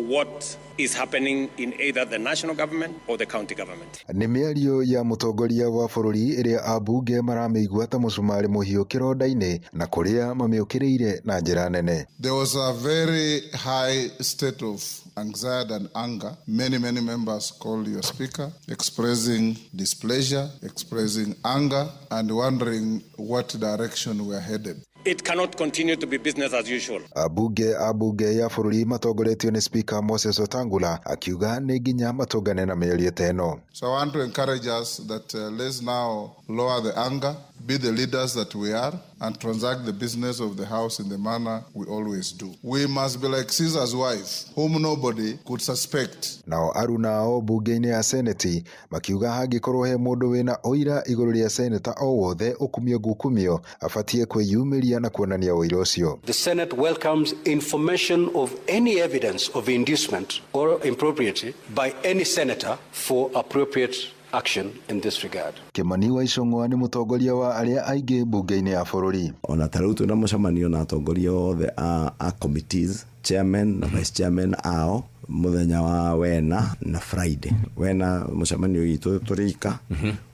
what is happening in either the national government or the county government. Nĩ mĩario ya mũtongoria wa bũrũri ĩrĩa ambunge maramĩigua ta mũcumarĩ mũhiũ kĩronda-inĩ na kũrĩa mamĩũkĩrĩire na njĩra nene. There was a very high state of anxiety and anger. Many, many members called your speaker expressing displeasure, expressing anger, and wondering what direction we are headed. It cannot continue to be business as usual. Ambunge a bunge ya bũrũri matongoretio nĩ Speaker Moses Wetangula akiuga nĩ nginya matũngane na mĩario ta ĩno. So I want to encourage us that let's now lower the anger, be the leaders that we are, and transact the business of the house in the manner we always do. We must be like Caesar's wife, whom nobody could suspect. Nao aruna ao bunge-inĩ ya seneti makiuga hangĩkorwo he mũndũ wĩna ũira igũrũ rĩa seneta o wothe ũkumio ngukumio abatiĩ kwĩyumĩria na kuonania ũira ũcio. The Senate welcomes information of any evidence of inducement or impropriety by any senator for appropriate action in this regard. Kimani wa Ichung'wa nĩ mũtongoria wa arĩa aingĩ bunge-inĩ ya bũrũri. Ona ta rĩu twĩna mũcemanio na atongoria othe a committees, chairman na vice chairman ao, mũthenya wa wena na Friday. Wena mũcemanio witũ tũrĩika,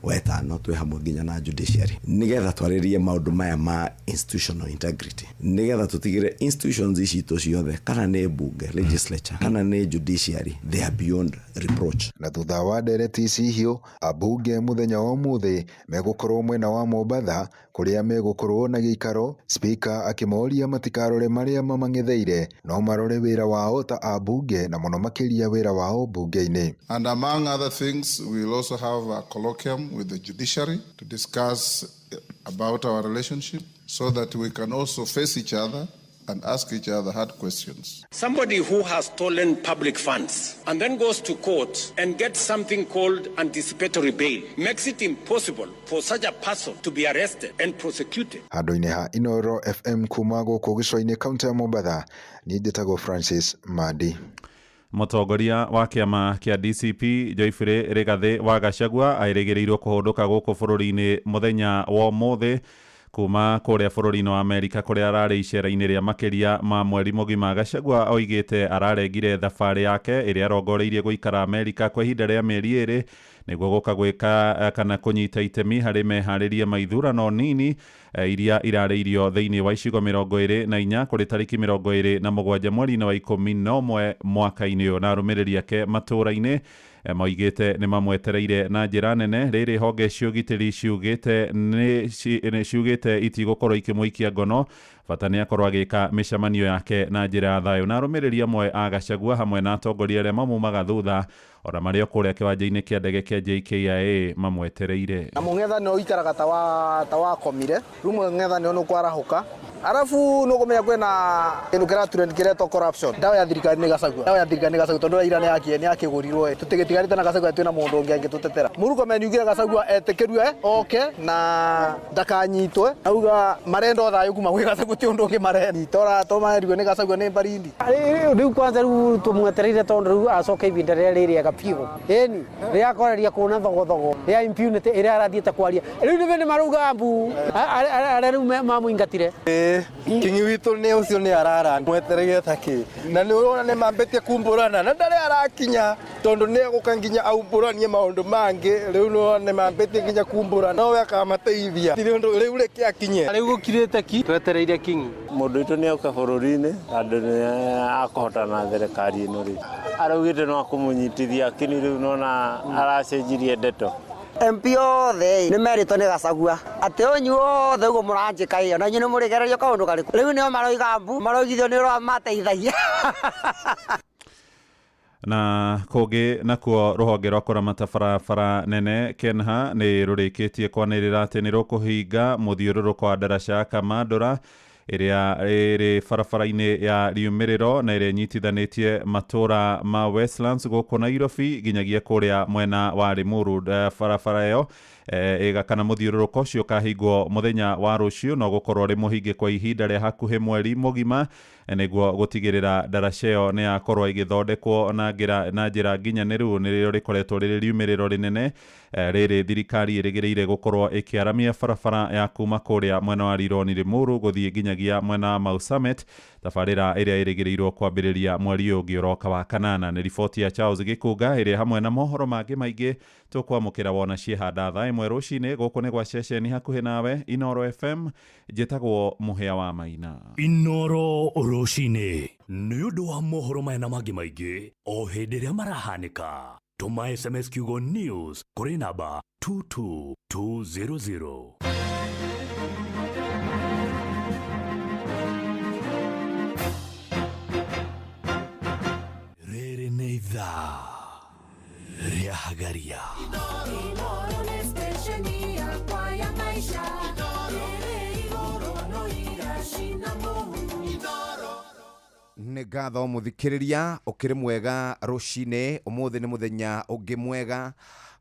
wetano twĩ hamwe nginya na judiciary, nĩgetha twarĩrie maũndũ maya ma institutional integrity, nĩgetha tũtigĩre institutions ici citũ ciothe, kana nĩ bunge, legislature, kana nĩ judiciary, they are beyond reproach. Na thutha wa ndereti ici hiũ, ambunge mũthenya wa ũmũthĩ megũkorwo mwena wa Mombatha kũrĩa megũkorwo na gĩikaro, Speaker akĩmoria matikarore marĩa mamang'etheire no marore wĩra wao ta ambunge na mũno makĩria wĩra wao bunge-inĩ. And among other things, we will also have a colloquium with the judiciary to discuss about our relationship so that we can also face each other and ask each other hard questions. Somebody who has stolen public funds and then goes to court and gets something called anticipatory bail makes it impossible for such a person to be arrested and prosecuted. Handũ-inĩ ha Inooro FM kuma gũkũ gĩcũa-inĩ kaũntĩ ya Mombatha, niĩ njĩtagwo Francis Mandi. Mũtongoria wa kĩama kĩa DCP Joyfrey Rigathĩ wa Gachagua erĩgĩrĩirwo kũhũndũka gũkũ bũrũri-inĩ mũthenya wa ũmũthĩ kuma kũrĩa bũrũri-inĩ wa Amerika kũrĩa ararĩ icera-inĩ rĩa makĩria ma mweri mũgima. Gachagua oigĩte ararengire thabarĩ yake ĩrĩa arongoreirie gũikara Amerika kwa ihinda rĩa mĩeri 2 nĩguo gũka gwĩka kana kũnyita itemi harĩ meharĩria ma ithurano nini iria irarĩirio thĩinĩ wa icigo 24 kũrĩ tarĩki 27 mweri-inĩ wa 11 mwaka-inĩ ũyũ. Na arũmĩrĩri ake matũũra-inĩ moigĩte nĩ mamwetereire na njĩra nene. Rĩrĩ honge cia ũgitĩri ciugĩte nĩ ciugĩte itigũkorwo ikĩmũikia ngono, bata nĩ akorwo agĩka mĩcemanio yake na njĩra ya thayũ. Na arũmĩrĩri amwe a Gachagua hamwe na atongoria arĩa mamumaga thutha ona marĩ o kũrĩa kĩwanja-inĩ kĩa ndege kĩa JKIA mamwetereire. Na mũng'ethanĩro ũikaraga ta wakomire, rĩu mũng'ethanĩro nĩ ũkwarahũka, arabu nĩ ũkũmenya kwĩna kĩndũ kĩra trend kĩretwo corruption. Ndawa ya thirikari nĩ Gachagua, ndawa ya thirikari nĩ Gachagua tondũ Raila nĩ akĩgũrirwo, tũtigĩtigarĩte na Gachagua twĩna mũndũ ũngĩ angĩtũtetera. Murkomen yugire Gachagua etĩkĩrwe oke na ndakanyitwe, auga marenda thayũ kuma gwĩ Gachagua, ti ũndũ ũngĩ marenda. Tora tomarirwe nĩ Gachagua nĩ baridi. Rĩu kwanza rĩu tũmwetereire tondũ rĩu acoke ihinda rĩrĩa rĩrĩega biũ, ĩni rĩa kwaria kuna thogothogo rĩa impunity ĩrĩa arathiĩte kwaria. Rĩu nĩ marauga mbu arĩa rĩu mamũingatire. Kingi witũ nĩ ũcio nĩ arara mwetereire ta kĩ, na nĩ ũrona nĩ mambĩtie kumbũrana na ndarĩ arakinya tondũ nĩ egũka nginya aumbũranie maũndũ mangĩ. Rĩu nĩ ũrona nĩ mambĩtie nginya kumbũrana, nowe akamateithia rĩu reke akinye. Rĩu gũkirĩte ki twetereire Kingi. Mũndũ witũ nĩ oka bũrũri-inĩ tondũ nĩ akũhotana na thirikari ĩno rĩu araugĩte no akũmũnyitithia, lakini rĩu nona aracenjirie ndeto. MP othe nĩ merĩtwo nĩ Gachagua atĩ ũnyuĩ othe ũguo mũranjĩka ĩyo na inyuĩ nĩ mũrĩgererio kaũndũ karĩkũ. Rĩu nĩo maroiga mbu, maroigithio nĩ ũrĩa mateithagia. Na kũngĩ nakuo rũhonge rwa kũramata barabara nene KENHA nĩ rũrĩkĩtie kwanĩrĩra atĩ nĩ rũkũhinga mũthiũrũrũko wa ndaraca ya Kamandũra ĩrĩa ĩrĩ barabara-inĩ ya riumĩrĩro na ĩrĩa ĩnyitithanĩtie matũra ma Westlands gũkũ Nairobi nginyagia kũrĩa mwena wa Limuru. Barabara ĩyo Ĩga kana mũthiũrũrũko ũcio ũkahingwo mũthenya wa rũciũ na ũgũkorwo ũrĩ mũhinge kwa ihinda rĩa hakuhĩ mweri mũgima, nĩguo gũtigĩrĩra ndaraca ĩyo nĩ yakorwo ĩgĩthondekwo na njĩra nginyanĩru. Nĩrĩo rĩkoretwo rĩrĩ riumĩrĩro rĩnene rĩrĩ thirikari ĩrĩgĩrĩire gũkorwo ĩkĩaramia barabara ya kuma kũrĩa mwena wa Rironi Limuru gũthiĩ nginyagia mwena wa Mau Summit, tabarĩra ĩrĩa ĩrĩgĩrĩirwo kwambĩrĩria mweri ũyũ ũngĩ ũroka wa kanana. Nĩ riboti ya Charles Gĩkũnga ĩrĩa hamwe na mohoro mangĩ maingĩ tũkwamũkĩra wona ciĩhanda thaa 1 rũcinĩ. Gũkũ nĩ gwa ceceni hakuhĩ nawe Inoro FM, njĩtagwo Mũhĩa wa Maina. Inoro rũcinĩ nĩ ũndũ wa mohoro maya na mangĩ maingĩ o hĩndĩ ĩrĩa marahanĩka. Tũma SMS kiugo news kũrĩ namba 22200. Rĩrĩ nĩ ithaa rĩa Hagaria. Inoro nĩ stesheni yakwa ya maisha. Ĩrĩ igũrũ no iracina mũhu. Nĩ ngatho mũthikĩrĩria, ũkĩrĩ mwega rũcinĩ. Ũmũthĩ nĩ mũthenya ũngĩ mwega,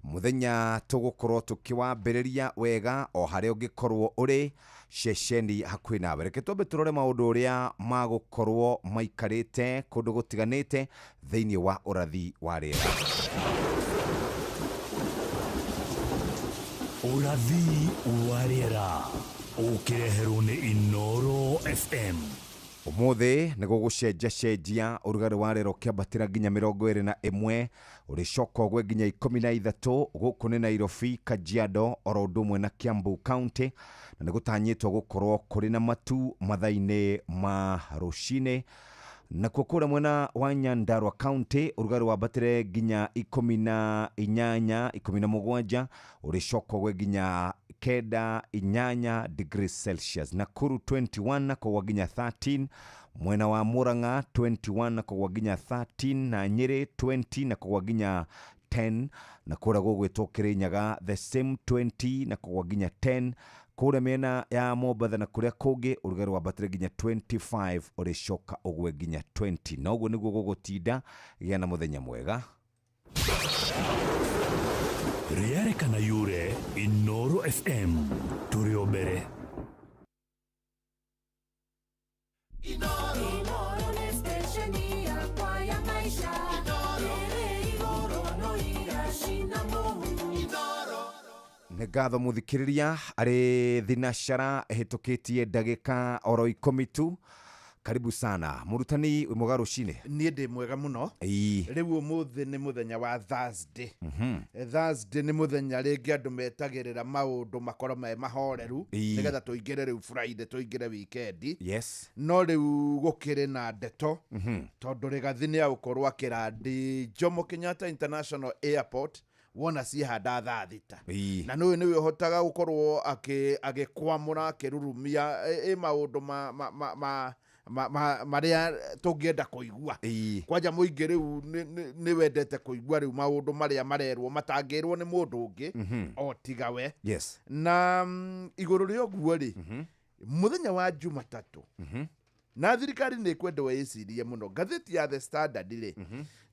mũthenya tũgũkorwo tũkĩwambĩrĩria wega o harĩa ũngĩkorwo ũrĩ ceceni hakuhĩ nawe. Reke twambe tũrore maũndũ ũrĩa magũkorwo maikarĩte kũndũ gũtiganĩte thĩinĩ wa ũrathi wa rĩera. Ũrathi wa rĩera ũkĩreherwo nĩ Inoro FM. Ũmũthĩ nĩ gũgũcenjacenjia, ũrugarĩ wa rĩera ũkĩambatĩra nginya 21, ũrĩcoka ũgwe nginya 13. Gũkũ nĩ Nairobi, Kajiado oro ũndũ ũmwe na Kiambu County, na nĩ gũtanyĩtwo gũkorwo kũrĩ na matu mathaa-inĩ ma rũcinĩ. Nakuo kũrĩa mwena wa Nyandarua County ũrugarĩ wambatĩre nginya 18, 17, ũrĩcoka ũgwe nginya 9, 8 degrees Celsius. Nakuru 21 na kũgwa nginya 13, mwena wa Murang'a 21 na kũgwa nginya 13, na Nyeri 20 na kũgwa nginya 10, na kũrĩa gũgwĩtwo Kirinyaga the same 20 na kũgwa nginya 10. Kũrĩa mĩena ya Mombatha na kũrĩa kũngĩ ũrugarĩ wambatĩre nginya 25, ũrĩcoka ũgwe nginya 20. Na ũguo nĩguo gũgũtinda. Gĩa na mũthenya mwega. Rĩarĩkana yure Inoro FM tũrĩ o mbere. Inoro nĩ stesheni yakwa ya maisha. Ĩrĩ igũrũ no iracina mũhu. Nĩ ngatho mũthikĩrĩria, arĩ thinacara ĩhĩtũkĩtie ndagĩka oro 10 tu. Karibu sana mũrutani, wĩ mwega rũcinĩ? Niĩ ndĩ mwega mũno. Rĩu ũmũthĩ nĩ mũthenya wa Thursday. Thursday nĩ mũthenya rĩngĩ andũ metagĩrĩra maũndũ makorwo me mahoreru, nĩgetha tũingĩre rĩu Friday, tũingĩre weekend. No rĩu gũkĩrĩ na ndeto, tondũ Rigathi nĩ agũkorwo akĩrandi Jomo Kenyatta International Airport wona ciĩhanda thaa 6. Na nĩ ũyũ nĩwe ũhotaga gũkorwo agĩkwamũra, akĩrurumia ĩ maũndũ marĩa tũngĩenda kũigua. Kwanja mũingĩ rĩu nĩ wendete kũigua rĩu maũndũ marĩa marerwo matangĩrwo nĩ mũndũ ũngĩ o tiga we. Na igũrũ rĩa ũguo rĩ, mũthenya wa Jumatatũ, na thirikari nĩ ĩkwendwo ĩcirie mũno. Ngathĩti ya The Standard rĩ,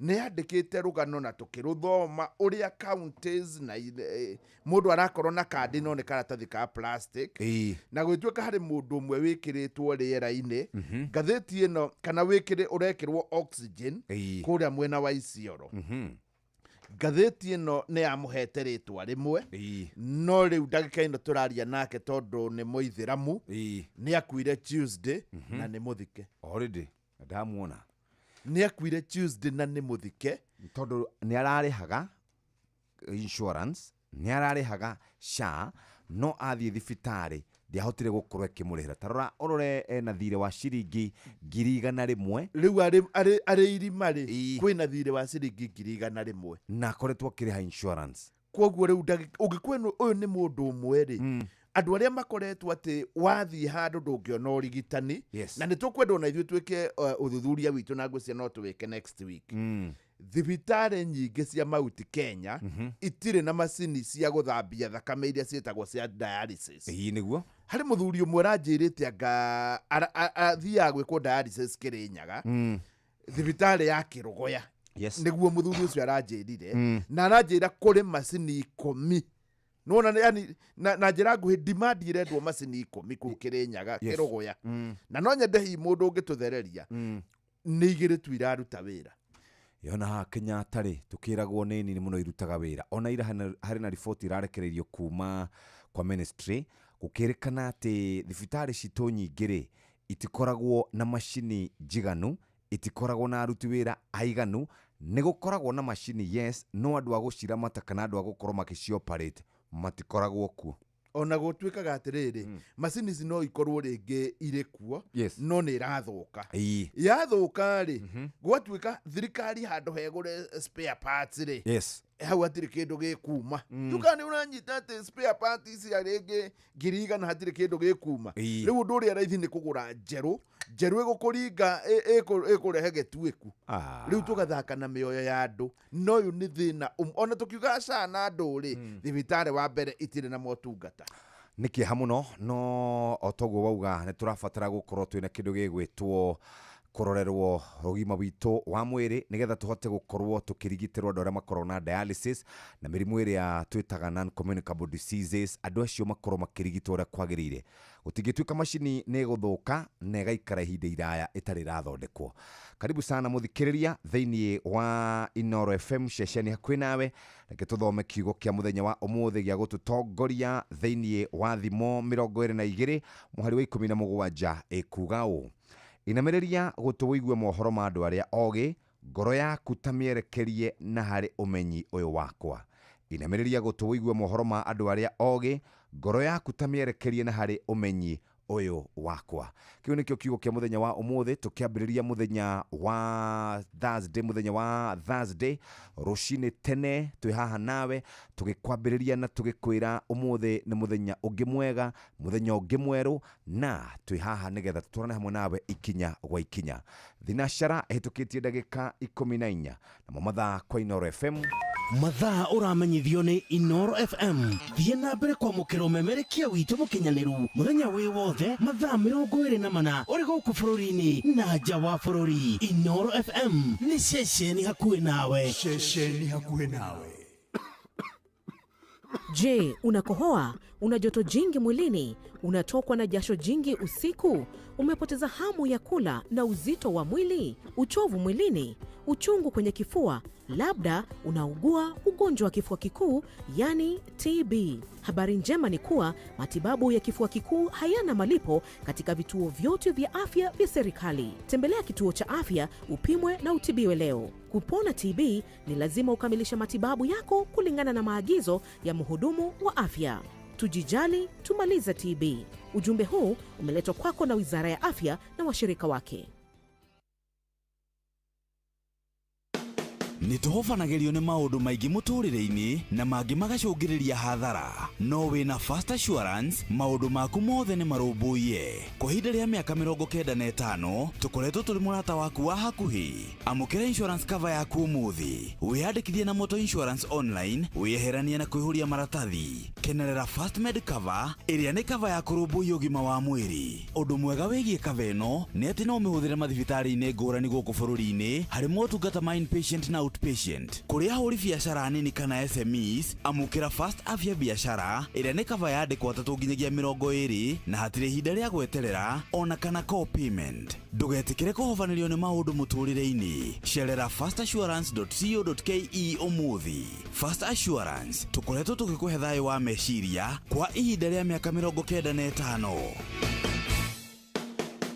nĩ yandĩkĩte rũgano na tũkĩrũthoma ũrĩa counties na mũndũ arakorwo na kandi no nĩ karatathi ka plastic. Na gũgĩtuĩka harĩ mũndũ ũmwe wĩkĩrĩtwo rĩera-inĩ, ngathĩti ĩno kana ũrekĩrwo oxygen kũrĩa mwena wa Isiolo. Ngathĩti ĩno nĩ yamũhete rĩtwa rĩmwe, no rĩu ndagĩka ĩno tũraria nake tondũ nĩ mũithĩramu, nĩ akuire Tuesday na nĩ mũthike. Already ndamuona. Nĩ akuire Tuesday na nĩ mũthike. Tondũ nĩ ararĩhaga insurance, nĩ ararĩhaga SHA, no athiĩ thibitarĩ ndiahotire gũkorwo ĩkĩmũrĩhĩra. Ta rora ũrore ena thirĩ wa ciringi 100,000. Rĩu arĩ irima rĩ, kwĩna thirĩ wa ciringi 100,000. Na akoretwo akĩrĩha insurance. Koguo rĩu ũngĩkwĩrwo ũyũ nĩ mũndũ ũmwe rĩ, andũ arĩa makoretwo atĩ wathiĩ handũ ndũngĩona ũrigitani, na nĩ tũkwenda ona ithuĩ twĩke ũthuthuria witũ na ngwĩciria no tũwĩke next week. Thibitarĩ nyingĩ cia Mount Kenya itirĩ na macini cia gũthambia thakame iria ciĩtagwo cia dialysis. Ĩĩ nĩguo. Harĩ mũthuri ũmwe ũranjĩrĩte anga athiaga gwĩkwo dialysis Kĩrĩnyaga, thibitarĩ ya Kĩrũgoya. Nĩguo mũthuri ũcio aranjĩrire. Na aranjĩra kũrĩ macini 10 Nĩwona yani na njĩra nguhĩ demand ĩrendwo macini 10 kũu Kĩrĩnyaga, Kĩrũgũya. Na no nyende hihi mũndũ ũngĩtũthereria nĩ 2 tu iraruta wĩra. Yona haha Kenyatta rĩ, tũkĩragwo nĩ nini mũno irutaga wĩra. Ona ira harĩ na riboti irarekereirio kuma kwa ministry gũkĩrĩkana atĩ thibitarĩ citũ nyingĩ rĩ itikoragwo na macini njiganu, itikoragwo na aruti wĩra aiganu. Nĩ gũkoragwo na macini yes, no andũ a gũciramata kana andũ a gũkorwo magĩcioperate matikoragwo kuo. Ona gũtuĩkaga atĩrĩrĩ, macini ici no ikorwo rĩngĩ irĩ kuo, no nĩ irathũka. Yathũka rĩ, gwatuĩka thirikari handũ hegũre spare parts rĩ, hau hatirĩ kĩndũ gĩkuma. Tuka nĩ ũranyita atĩ spare parts ici rĩngĩ 100,000 hatirĩ kĩndũ gĩkuma. Rĩu ũndũ ũrĩa raithi nĩ kũgũra njerũ, njerũ ĩgũkũringa ĩkũrehe gĩtuĩku. Rĩu tũgathaka na mĩoyo ya andũ. No ũyũ nĩ thĩna. Ona tũkiuga SHA na andũ rĩ, thibitarĩ wa mbere itirĩ na motungata. Nĩ kĩeha mũno, no o toguo wauga nĩ tũrabatara gũkorwo twĩna kĩndũ gĩgwĩtwo kũrorerwo ũgima witũ wa mwĩrĩ nĩgetha tũhote gũkorwo tũkĩrigitĩrwo andũ arĩa makoragwo na dialysis na mĩrimũ ĩrĩa twĩtaga non-communicable diseases, andũ acio makorwo makĩrigitwo ũrĩa kwagĩrĩire. Gũtingĩtuĩka macini nĩ ĩgũthũka na ĩgaikara ihinda iraya ĩtarĩ ĩrathondekwo. Karibu sana mũthikĩrĩria thĩinĩ wa Inooro FM ceceni hakuhĩ nawe. Reke tũthome kiugo kĩa mũthenya wa ũmũthĩ gĩa gũtũtongoria thĩinĩ wa Thimo 22 mũhari wa 17 ĩkuga ũũ: inamĩrĩria gũtũ ũigue mohoro ma andũ arĩa ogĩ, ngoro yaku ta mĩerekerie na harĩ ũmenyi ũyũ wakwa. Inamĩrĩria gũtũ ũigue mohoro ma andũ arĩa ogĩ, ngoro yaku ta mĩerekerie na harĩ ũmenyi ũyũ wakwa. Kĩu nĩkĩo kiugo kĩa mũthenya wa ũmũthĩ, tũkĩambĩrĩria mũthenya wa Thursday, mũthenya wa Thursday rũcinĩ tene twĩ haha nawe tũgĩkwambĩrĩria na tũgĩkwĩra ũmũthĩ nĩ mũthenya ũngĩ mwega, mũthenya ũngĩ mwerũ, na twĩ haha nĩgetha tũtwarane hamwe nawe ikinya gwa ikinya. Thinacara ĩhĩtũkĩtie ndagĩka 14 namo mathaa kwa Inooro FM. Mathaa ũramenyithio nĩ Inooro FM. Thiĩ na mbere kwamũkĩra ũmemerekia witũ mũkinyanĩru mũthenya wĩ wothe mathaa 24 ũrĩ gũkũ bũrũri-inĩ na nja wa bũrũri. Inooro FM nĩ ceceni hakuhĩ nawe. Ceceni hakuhĩ nawe. Je, unakohoa? Una joto jingi mwilini? Unatokwa na jasho jingi usiku? Umepoteza hamu ya kula na uzito wa mwili? Uchovu mwilini? Uchungu kwenye kifua? Labda unaugua ugonjwa wa kifua kikuu, yani TB. Habari njema ni kuwa matibabu ya kifua kikuu hayana malipo katika vituo vyote vya afya vya serikali. Tembelea kituo cha afya upimwe na utibiwe leo. Kupona TB ni lazima ukamilishe matibabu yako kulingana na maagizo ya mhudumu wa afya. Tujijali, tumalize TB. Ujumbe huu umeletwa kwako na Wizara ya Afya na washirika wake. Nĩ tũhobanagĩrio nĩ maũndũ maingĩ mũtũrĩre-inĩ na mangĩ magacũngĩrĩria hathara. No wĩna Fast Assurance maũndũ maku mothe nĩ marũmbũiye. Kwa ihinda rĩa mĩaka 95 tũkoretwo tũrĩ mũrata waku wa hakuhĩ. Amũkĩra insurance cover yaku ũmũthĩ, wĩyandĩkithie na Motor Insurance online, wĩyeheranie na kũihũria maratathi. Kenerera Fast Med Cover ĩrĩa nĩ cover ya kũrũmbũiya ũgima wa mwĩrĩ. Ũndũ mwega wĩgiĩ cover ĩno nĩ atĩ no ũmĩhũthĩre mathibitarĩ-inĩ ngũrani gũkũ bũrũri-inĩ harĩ motungata ma inpatient na outpatient. Kũrĩ ahũri biacara nini kana SMEs, amũkĩra Fast Afya Biashara ĩrĩa nĩ cover ya andĩkwo 3 nginyagia 20 na hatirĩ ihinda rĩa gweterera ona kana co-payment. Ndũgetĩkĩre kũhobanĩrio nĩ maũndũ mũtũrĩre-inĩ. Cerera fastassurance.co.ke ũmũthĩ. Fast Assurance tũkoretwo tũgĩkũhe thayũ wa meciria kwa ihinda rĩa mĩaka 95.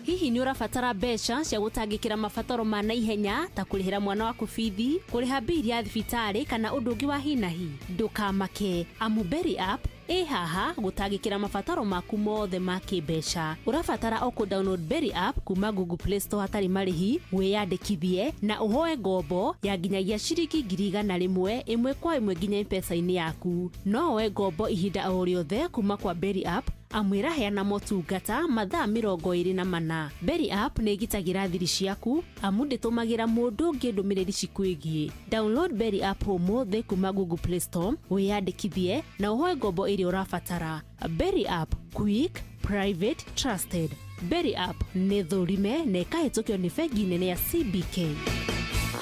Hihi nĩ ũrabatara mbeca cia gũtangĩkĩra mabataro ma naihenya ta kũrĩhĩra mwana waku bithi, kũrĩha bili ya thibitarĩ kana ũndũ ũngĩ wa hi na hi? Ndũkamake, amu Berry App ĩ haha gũtangĩkĩra mabataro maku mothe ma kĩmbeca. Ũrabatara o kũ download Berry App kuma Google Play Store hatarĩ marĩhi, wĩyandĩkithie na ũhoe ngombo ya nginyagia ciringi 100,000 ĩmwe kwa ĩmwe nginya M-Pesa-inĩ yaku. No woe ngombo ihinda o rĩothe kuma kwa Berry App amu ĩraheana motungata mathaa 24. Berry App nĩ ĩgitagĩra thiri ciaku amu ndĩtũmagĩra mũndũ ũngĩ ndũmĩrĩri cikwĩgiĩ. Download Berry App ũmũthĩ kuma Google Play Store, wĩyandĩkithie na ũhoe ngombo ĩrĩa ũrabatara. Berry App, quick, private, trusted. Berry App nĩ thũrime na ĩkahĩtũkio nĩ bengi nene ya CBK.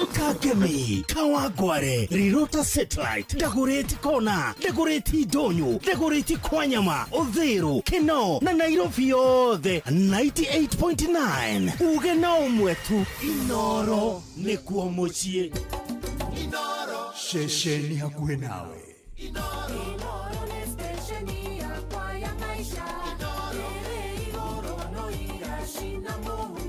Kangemi, Kawangware, Rirota Satellite, Dagoretti Kona, Dagoretti Ndonyo, Dagoretti Kwanyama, Uthiru, Kinoo na Nairobi yothe 98.9. Uge na ũmwe tu, Inoro nĩkuo mũciĩ. Ceceni hakuhĩ nawe. Inoro nĩ stesheni yakwa ya maisha ĩrĩ igũrũ no iracina mũhu.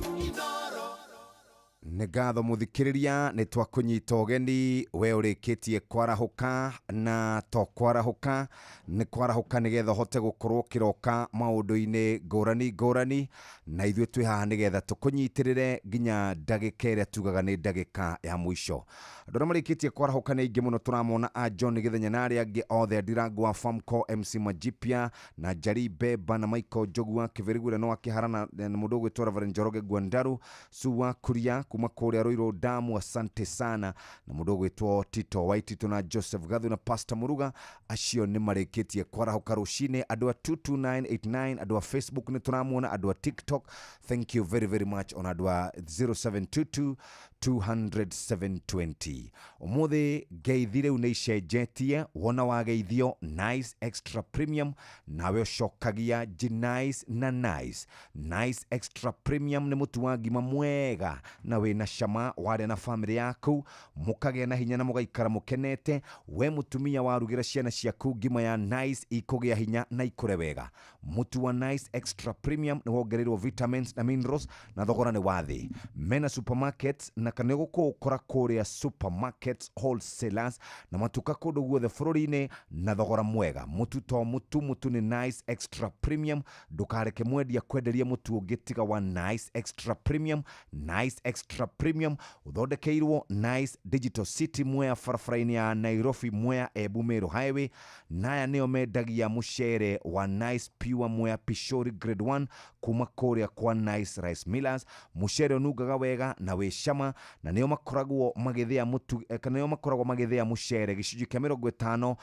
Nĩ ngatho mũthikĩrĩria, nĩ twakũnyita ũgeni we ũrĩkĩtie kwarahũka, na to kwarahũka, nĩ kwarahũka nĩgetha ũhote gũkorwo ũkĩroka maũndũ-inĩ ngũrani ngũrani, na ithuĩ twĩ haha nĩgetha tũkũnyitĩrĩre nginya ndagĩka ĩrĩa tugaga nĩ ndagĩka ya mũico. Andũ arĩa marĩkĩtie kwarahũka nĩ aingĩ mũno, tũramona a John Gĩthenya na arĩa angĩ othe, Ndirango wa Famco, MC Majipia na Jari Beba na Michael Njogu wa Kĩbĩrĩgu no akĩhara na mũndũ ũgwĩtwo Reverend Njoroge Gwandaru Suwa Kuria kuma kũrĩa Ruiru Damu, asante sana, na mũndũ ũgwĩtwo Tito Waitito na Joseph Gathu na Pastor Muruga, acio nĩ marĩkĩtie kwarahũka rũcinĩ. Andũ a 22989, andũ a Facebook nĩ tũramuona, andũ a TikTok, thank you very very much, ona andũ a 0722 200 720. Ũmũthĩ ngeithi rĩu nĩ icenjetie, wona wageithio Nice Extra Premium nawe ũcokagia Nice na Nice. Nice Extra Premium nĩ mũtu wa ngima mwega na wĩna cama, warĩa na famĩlĩ yaku mũkagĩa na hinya na mũgaikara mũkenete. We mũtumia warugĩra ciana ciaku ngima ya Nice ikũgĩa hinya na ikũre wega. Mũtu wa Nice Extra Premium nĩ wongereirwo vitamins na minerals na thogora nĩ wa thĩ. Mena supermarkets na kana nĩũgũkũũkora kũrĩa supermarkets, wholesalers na matuka kũndũ guothe bũrũri-inĩ na thogora mwega. Mũtu to mũtu, mũtu nĩ Nice Extra Premium. Ndũkareke mwendia kwenderia mũtu ũngĩ tiga wa Nice Extra Premium. Nice Extra Premium ũthondekeirwo Nice Digital City, Mwea, barabara-inĩ ya Nairobi Mwea Embu Meru Highway. Naya nĩo mendagia mũcere wa Nice Pure Mwea Pishori Grade 1 kuma kũrĩa kwa Nice Rice Millers. Mũcere ũnungaga wega na wĩ cama, na nĩo makoragwo magĩthĩa mũtu kana nĩo makoragwo magĩthĩa mũcere gĩcunjĩ kĩa 50%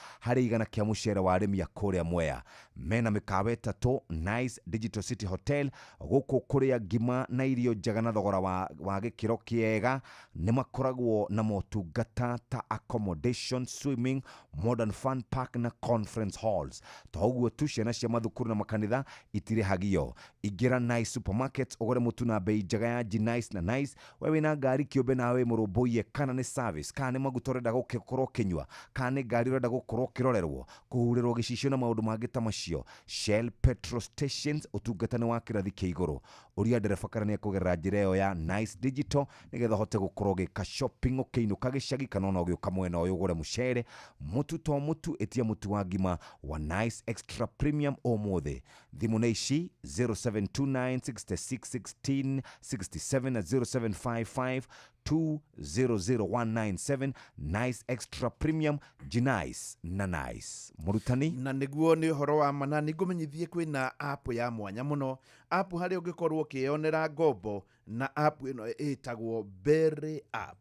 kĩa mũcere wa arĩmi a kũrĩa Mwea. Mena mĩkawa ĩtatũ, Nice Digital City Hotel gũkũ kũrĩa ngima na irio njega na thogora wa gĩkĩro kĩega. Nĩ makoragwo na motungata ta accommodation, swimming, modern fun park na conference halls. To ũguo tu, ciana cia mathukuru na makanitha itirĩhagio. Ingĩra Nice Supermarket ũgũre mũtu na bei njega ya Nice na Nice. We wĩna ngari kĩũmbe nawe mũrũmbũiye, kana nĩ service, kana nĩ maguta ũrenda gũkorwo ũkĩnyua, kana nĩ ngari ũrenda gũkorwo ũkĩrorerwo, kũhurĩrwo gĩcicio na maũndũ mangĩ ta macio. Shell petrol stations, ũtungata nĩ wa kĩrathi kĩa igũrũ. Ũria ndereba kana nĩ ekũgerera njĩra ĩyo ya Nice Digital nĩgetha ũhote gũkorwo ũgĩka shopping ũkĩinũka gĩcagi kana ona ũgĩũka mwena ũyũ ũgũre mũcere. Mũtu to mũtu, ĩtia mũtu wa ngima wa Nice Extra Premium ũmũthĩ. Thimũ nĩ ici 0729 66 16 67 na 0755 200197. Nice Extra Premium, Nice na Nice. Mũrutani, na nĩguo nĩ ũhoro wa mana, nĩ ngũmenyithie kwĩna app ya mwanya mũno, app harĩa ũngĩkorwo ũkĩyonera ngombo, na app ĩno ĩtagwo Berry App.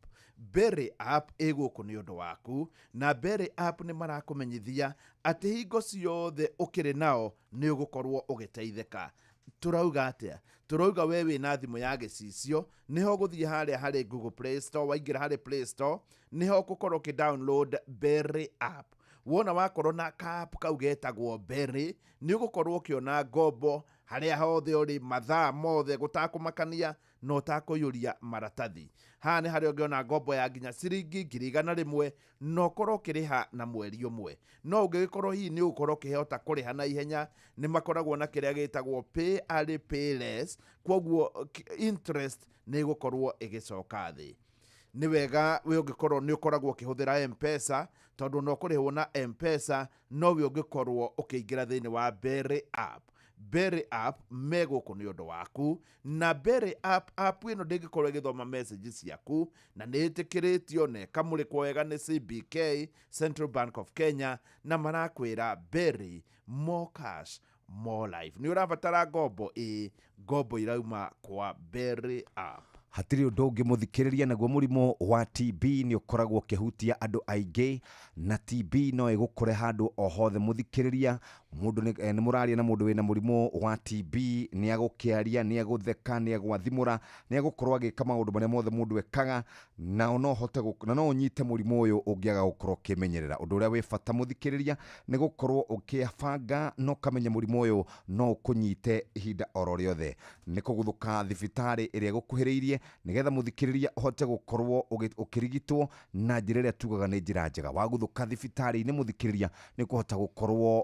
Berry App ĩ gũkũ nĩ ũndũ waku, na Berry App nĩ marakũmenyithia atĩ hingo ciothe ũkĩrĩ nao nĩ ũgũkorwo ũgĩteithĩka. Tũrauga atĩa? Tũrauga we wĩna thimũ ya gĩcicio, nĩho ũgũthiĩ harĩa harĩ Google Play Store, waingĩra harĩ Play Store nĩho ũgũkorwo ũkĩ download Berry App. Wona wakorwo na ka app kau getagwo Berry, nĩ ũgũkorwo ũkĩona ngombo harĩa hothe ũrĩ, mathaa mothe, gũtakũmakania na ũtakũiyũria maratathi. Haha nĩ harĩa ũngĩona ngombo ya nginya ciringi 100,000 na ũkorwo ũkĩrĩha na mweri ũmwe. No ũngĩgĩkorwo hihi nĩ ũgũkorwo ũkĩhota kũrĩha na ihenya, nĩ makoragwo na kĩrĩa gĩtagwo pay early pay less, kwoguo interest nĩ ĩgũkorwo ĩgĩcoka thĩ. Nĩ wega we ũngĩkorwo nĩ ũkoragwo ũkĩhũthĩra M-Pesa, tondũ no kũrĩhwo na M-Pesa no we ũngĩkorwo ũkĩingĩra thĩinĩ wa Berry App. Berry App me gũkũ nĩ ũndũ waku, na Berry App, app ĩno ndĩngĩkorwo ĩgĩthoma message ciaku, na nĩ ĩtĩkĩrĩtio na ĩkamũrĩkwo wega nĩ CBK, Central Bank of Kenya, na marakwĩra Berry, more cash, more life. Nĩ ũrabatara ngombo? Ĩĩ, ngombo irauma kwa Berry App. Hatirĩ ũndũ ũngĩ mũthikĩrĩria, naguo mũrimũ wa TB nĩ ũkoragwo ũkĩhutia andũ aingĩ, na TB no ĩgũkore handũ o hothe mũthikĩrĩria. Mũndũ nĩ mũraria na mũndũ wĩna mũrimũ wa TB, nĩ agũkĩaria, nĩ agũtheka, nĩ agwathimũra, nĩ agũkorwo agĩka maũndũ marĩa mothe mũndũ ekaga, na no ũhote na no ũnyite mũrimũ ũyũ ũngĩaga gũkorwo ũkĩmenyerera. Ũndũ ũrĩa wĩ bata mũthikĩrĩria nĩ gũkorwo ũkĩbanga na ũkamenya mũrimũ ũyũ no ũkũnyite ihinda oro rĩothe. Nĩ kũguthũka thibitarĩ ĩrĩa ĩgũkuhĩrĩirie nĩgetha mũthikĩrĩria ũhote gũkorwo ũkĩrigitwo na njĩra ĩrĩa tugaga nĩ njĩra njega. Waguthũka thibitarĩ-inĩ mũthikĩrĩria nĩ ũkũhota gũkorwo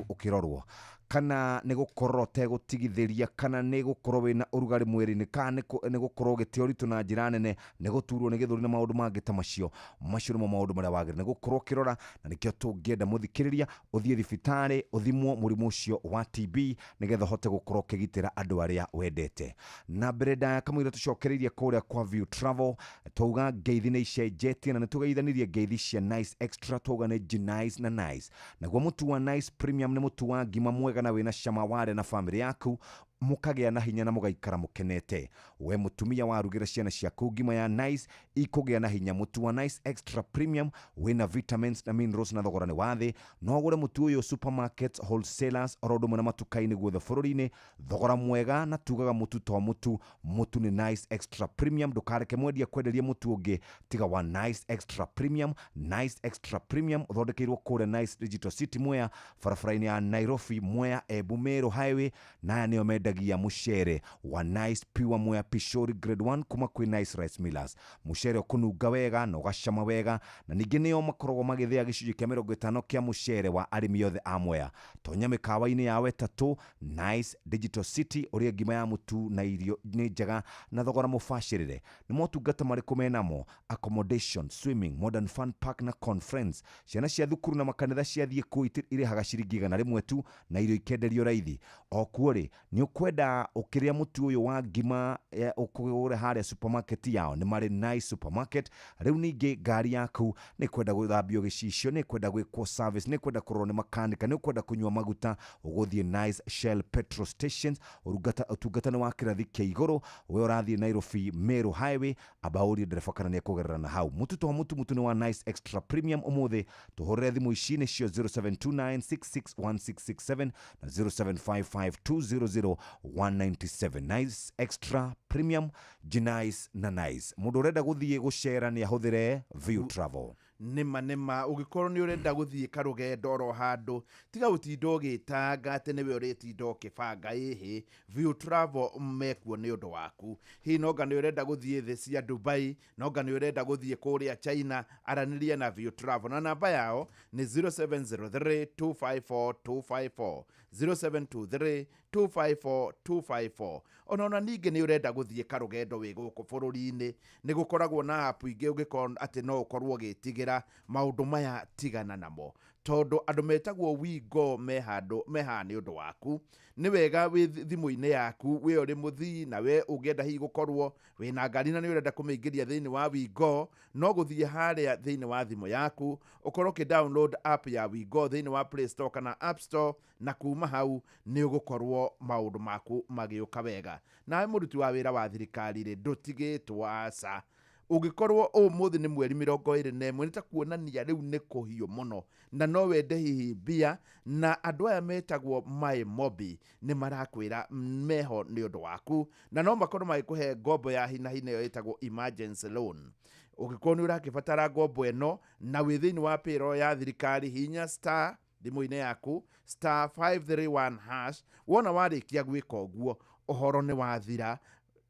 ũkĩrorwo, kana nĩ gũkorwo ũtegũtigithĩria, kana nĩ gũkorwo wĩna ũrugarĩ mwĩrĩ-inĩ, kana nĩ gũkorwo ũgĩte ũritũ na njĩra nene, nĩ gũturwo nĩ gĩthũri na maũndũ mangĩ ta macio. Macio nĩmo maũndũ marĩa wagĩrĩire nĩ gũkorwo ũkĩrora, na nĩkĩo tũngĩenda mũthikĩrĩria ũthiĩ thibitarĩ ũthimwo mũrimũ ũcio wa TB nĩgetha ũhote gũkorwo ũkĩgitĩra andũ arĩa wendete. Na mbere ndaya kamũira tũcokereirie kũrĩa kwa View Travel, twauga ngeithi nĩ icenjetie na nĩ tũgeithanirie ngeithi cia Nice Extra, twauga nĩ Nice na Nice. Naguo mũtu wa Nice Premium nĩ mũtu wa ngima mwega na wĩna cama warĩa na bamĩrĩ yaku, mũkagĩa na hinya na mũgaikara mũkenete. We mũtumia warugĩra ciana ciaku ngima ya Nice ikũgĩa na hinya. Mũtu wa Nice Extra Premium wĩna vitamins na minerals na thogora nĩ wa thĩ. No ũgũre mũtu ũyũ supermarkets, wholesalers oro ũndũ ũmwe na matuka-inĩ guothe bũrũri-inĩ, thogora mwega, na tugaga mũtu to mũtu, mũtu nĩ Nice Extra Premium. Ndũkareke mwendia kwenderia mũtu ũngĩ tiga wa Nice Extra Premium. Nice Extra Premium ũthondekeirwo kũrĩa Nice Digital City Mwea, barabara-inĩ ya Nairobi Mwea Embu Meru Highway, na aya nĩo mendagia mũcere wa Nice Pure Mwea Pishori Grade 1 kuma kwĩ Nice Rice Millers. Mũcere ũkũnunga wega na ũgacama wega, na ningĩ nĩo makoragwo magĩthĩa gĩcunjĩ kĩa 50 kĩa mũcere wa arĩmi othe a Mwea. Tonya mĩkawa-inĩ yao ĩtatũ Nice Digital City, ũrĩa ngima ya mũtu na irio nĩ njega na thogora mũbacĩrĩre. Nĩ motungata marĩkũ menamo? Accommodation, swimming, modern fun park na conference. Ciana cia thukuru na makanitha ciathiĩ kũu irĩhaga ciringi 100 tu na irio ikenderio raithi. O kuo rĩ, nĩ ũkwenda ũkĩrĩa mũtu ũyũ wa ngima ũkũgũre harĩa supermarket yao, nĩ marĩ Nice Supermarket. Rĩu ningĩ ngari yaku nĩ kwenda gũthambio gĩcicio, nĩ kwenda gwĩkwo service, nĩ kwenda kũrorwo nĩ makanika, nĩ kwenda kũnyua maguta, ũgũthiĩ Nice Shell petrol stations. Ũtungata nĩ wa kĩrathi kĩa igũrũ. We ũrathiĩ Nairobi Meru Highway, amba ũrie ndereba kana nĩ ekũgerera na hau. Mũtu to mũtu, mũtu nĩ wa Nice Extra Premium. Ũmũthĩ tũhũrĩre thimũ ici nĩcio 0729661667 na 0755200197. Nice Extra Premium, Nice na Nice. Mũndũ ũrenda gũthiĩ gũcera nĩ ahũthĩre View Travel. Nĩma nĩma, ũngĩkorwo nĩ ũrenda gũthiĩ karũgendo oro handũ, tiga gũtinda ũgĩtanga atĩ nĩwe ũrĩtinda ũkĩbanga. Ĩhĩ, View Travel mekuo nĩ ũndũ waku. Hihi nonga nĩ ũrenda gũthiĩ thĩ cia Dubai, nonga nĩ ũrenda gũthiĩ kũrĩa China, aranĩria na View Travel na namba yao nĩ 0703 254 254, 0723 254 254. Ona ningĩ nĩ ũrenda gũthiĩ karũgendo wĩ gũkũ bũrũri-inĩ, nĩ gũkoragwo na app ingĩ ũngĩkorwo atĩ no ũkorwo ũgĩtigĩra maũndũ maya, tigana namo, tondũ andũ metagwo WeGo me handũ me haha nĩ ũndũ waku. Nĩ wega wĩ thimũ-inĩ yaku, wĩ ũrĩ mũthii na we ũngĩenda hihi gũkorwo wĩna ngari na nĩ ũrenda kũmĩingĩria thĩinĩ wa WeGo, no gũthiĩ harĩa thĩinĩ wa thimũ yaku ũkorwo ũkĩ download app ya WeGo thĩinĩ wa Play Store kana App Store, na kuma hau nĩ ũgũkorwo maũndũ maku magĩũka wega. Nawe mũruti wa wĩra wa thirikari rĩ, ndũtigĩtwo aca. Ũngĩkorwo ũmũthĩ nĩ mweri 21, nĩ ta kuonania rĩu nĩ kũhiũ mũno na no wende hihi mbia, na andũ aya metagwo My Mobi nĩ marakwĩra meho nĩ ũndũ waku, na no makorwo magĩkũhe ngombo ya hi na hi, nĩyo ĩtagwo emergency loan. Ũngĩkorwo nĩ ũrakĩbatara ngombo ĩno na wĩ thĩinĩ wa payroll ya thirikari, hinya star thimũ-inĩ yaku star 531 hash. Wona warĩkia gwĩka ũguo, ũhoro nĩ wathira,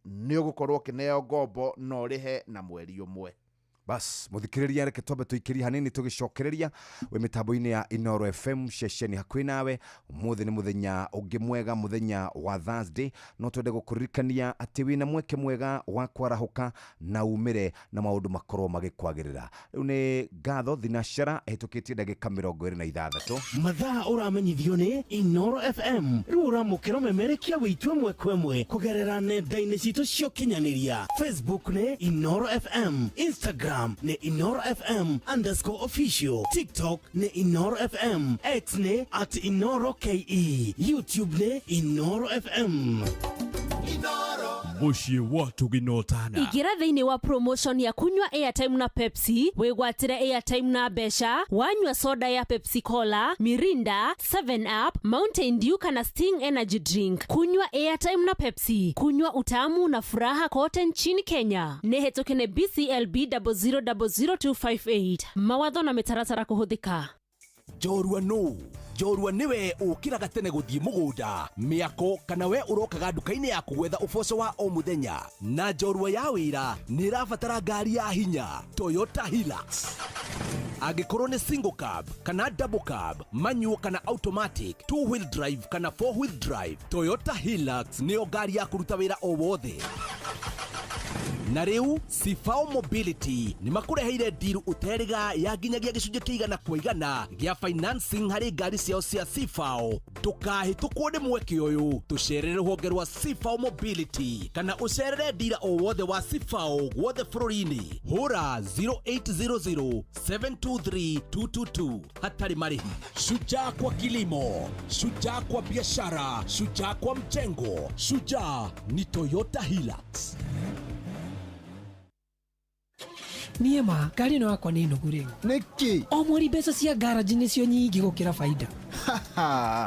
nĩ ũgũkorwo ũkĩneo ngombo na ũrĩhe na mweri ũmwe. Bas muthikiriria, reke twambe tuikirie hanini tugicokereria wi mitambo-ini ya Inoro FM ceceni hakuhi nawe. Umuthi ni muthenya ungi mwega, muthenya wa Thursday. No twende gukuririkania ati wina mweke mwega wa kwarahuka na umire na maundu makorwo magikwagirira. Riu ni ngatho thinashara hitukitie ndagika 26. Mathaa uramenyithio ni Inoro FM. Riu uramukira memerekia witu ĩmwe kwa ĩmwe kugerera nenda-inĩ citũ cia ũkinyanĩria. Facebook ni Inoro FM, Instagram ni Inoro FM _official, TikTok ni Inoro FM, X ni @InoroKE, YouTube ni Inoro FM. Inoro. Mũciĩ wa Tũginotana. Ingĩra thĩinĩ wa promotion ya kunywa airtime na Pepsi, wĩgwatĩre airtime na mbeca, wanyua soda ya Pepsi Cola, Mirinda, 7 Up, Mountain Dew kana Sting Energy Drink. Kunywa airtime na Pepsi, kunywa utamu na furaha kote nchini Kenya. Nĩ hetũke nĩ BCLB 0000258. Mawatho na mĩtaratara kũhũthĩka. Njorua nũ njorua nĩwe ũkĩraga tene gũthiĩ mũgũnda mĩako kana we ũrokaga nduka-inĩ yaku gwetha ũboco wa o mũthenya na njorua ya wĩra nĩ ĩrabatara ngari ya hinya Toyota Hilux. Angĩkorwo nĩ single cab kana double cab, manual kana automatic, two wheel drive kana four wheel drive, Toyota Hilux nĩyo ngari ya kũruta wĩra o wothe. Na rĩu Cifao Mobility nĩ makũreheire ndiru ũterĩga ya nginyagia gĩcunjĩ kĩa 100% gĩa financing harĩ ngari ciao cia Cifao. Ndũkahĩtũkwo nĩ mweke ũyũ. Tũcerere rũhonge rwa Cifao Mobility kana ũcerere ndira o wothe wa Cifao guothe bũrũri-inĩ. Hũra 0800 723 222 hatarĩ marĩhi. Shujaa kwa kilimo, shujaa kwa biashara, shujaa kwa mjengo, shujaa ni Toyota Hilux. Niĩ ma ngari ĩno yakwa nĩ nũgu rĩu. Nĩkĩ? O mweri mbeca cia ngaraji nĩcio nyingĩ gũkĩra baida.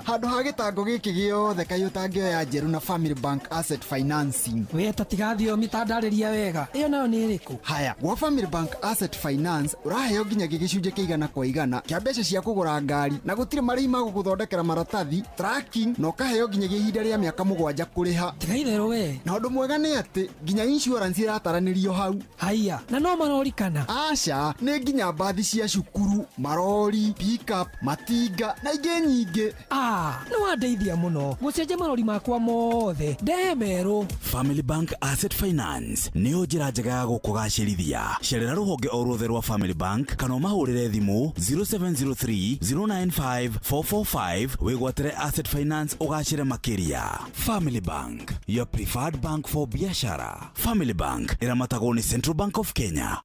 Handũ ha gĩtango gĩkĩ gĩothe kaĩ ũtangĩoya njerũ na Family Bank Asset Financing. We ta tiga thiomi tandarĩria wega, ĩyo nayo nĩ ĩrĩkũ? Haya, gwa Family Bank Asset Finance ũraheo nginyagia gĩcunjĩ kĩa 100% kĩa mbeca cia kũgũra ngari na gũtirĩ marĩhi ma gũgũthondekera maratathi, tracking, na ũkaheo nginyagia ihinda rĩa mĩaka 7 kũrĩha. Tiga itherũ we. Na ũndũ mwega nĩ atĩ nginya insurance ĩrataranĩrio hau. Haiya, na no marori kana? Aca, nĩ nginya mbathi cia cukuru, marori, pickup, matinga na ingĩ nyingĩ. Ah, nĩ wandeithia mũno gũcenjia marori makwa mothe ndehe merũ. Family Bank Asset Finance nĩyo njĩra njega ya gũkũgacĩrithia. Cerera rũhonge o ruothe rwa Family Bank kana ũmahũrĩre thimũ 0703 095 445 wĩgwatĩre Asset Finance ũgacĩre makĩria. Family Bank, your preferred bank for biashara. Family Bank ĩramatagwo nĩ Central Bank of Kenya.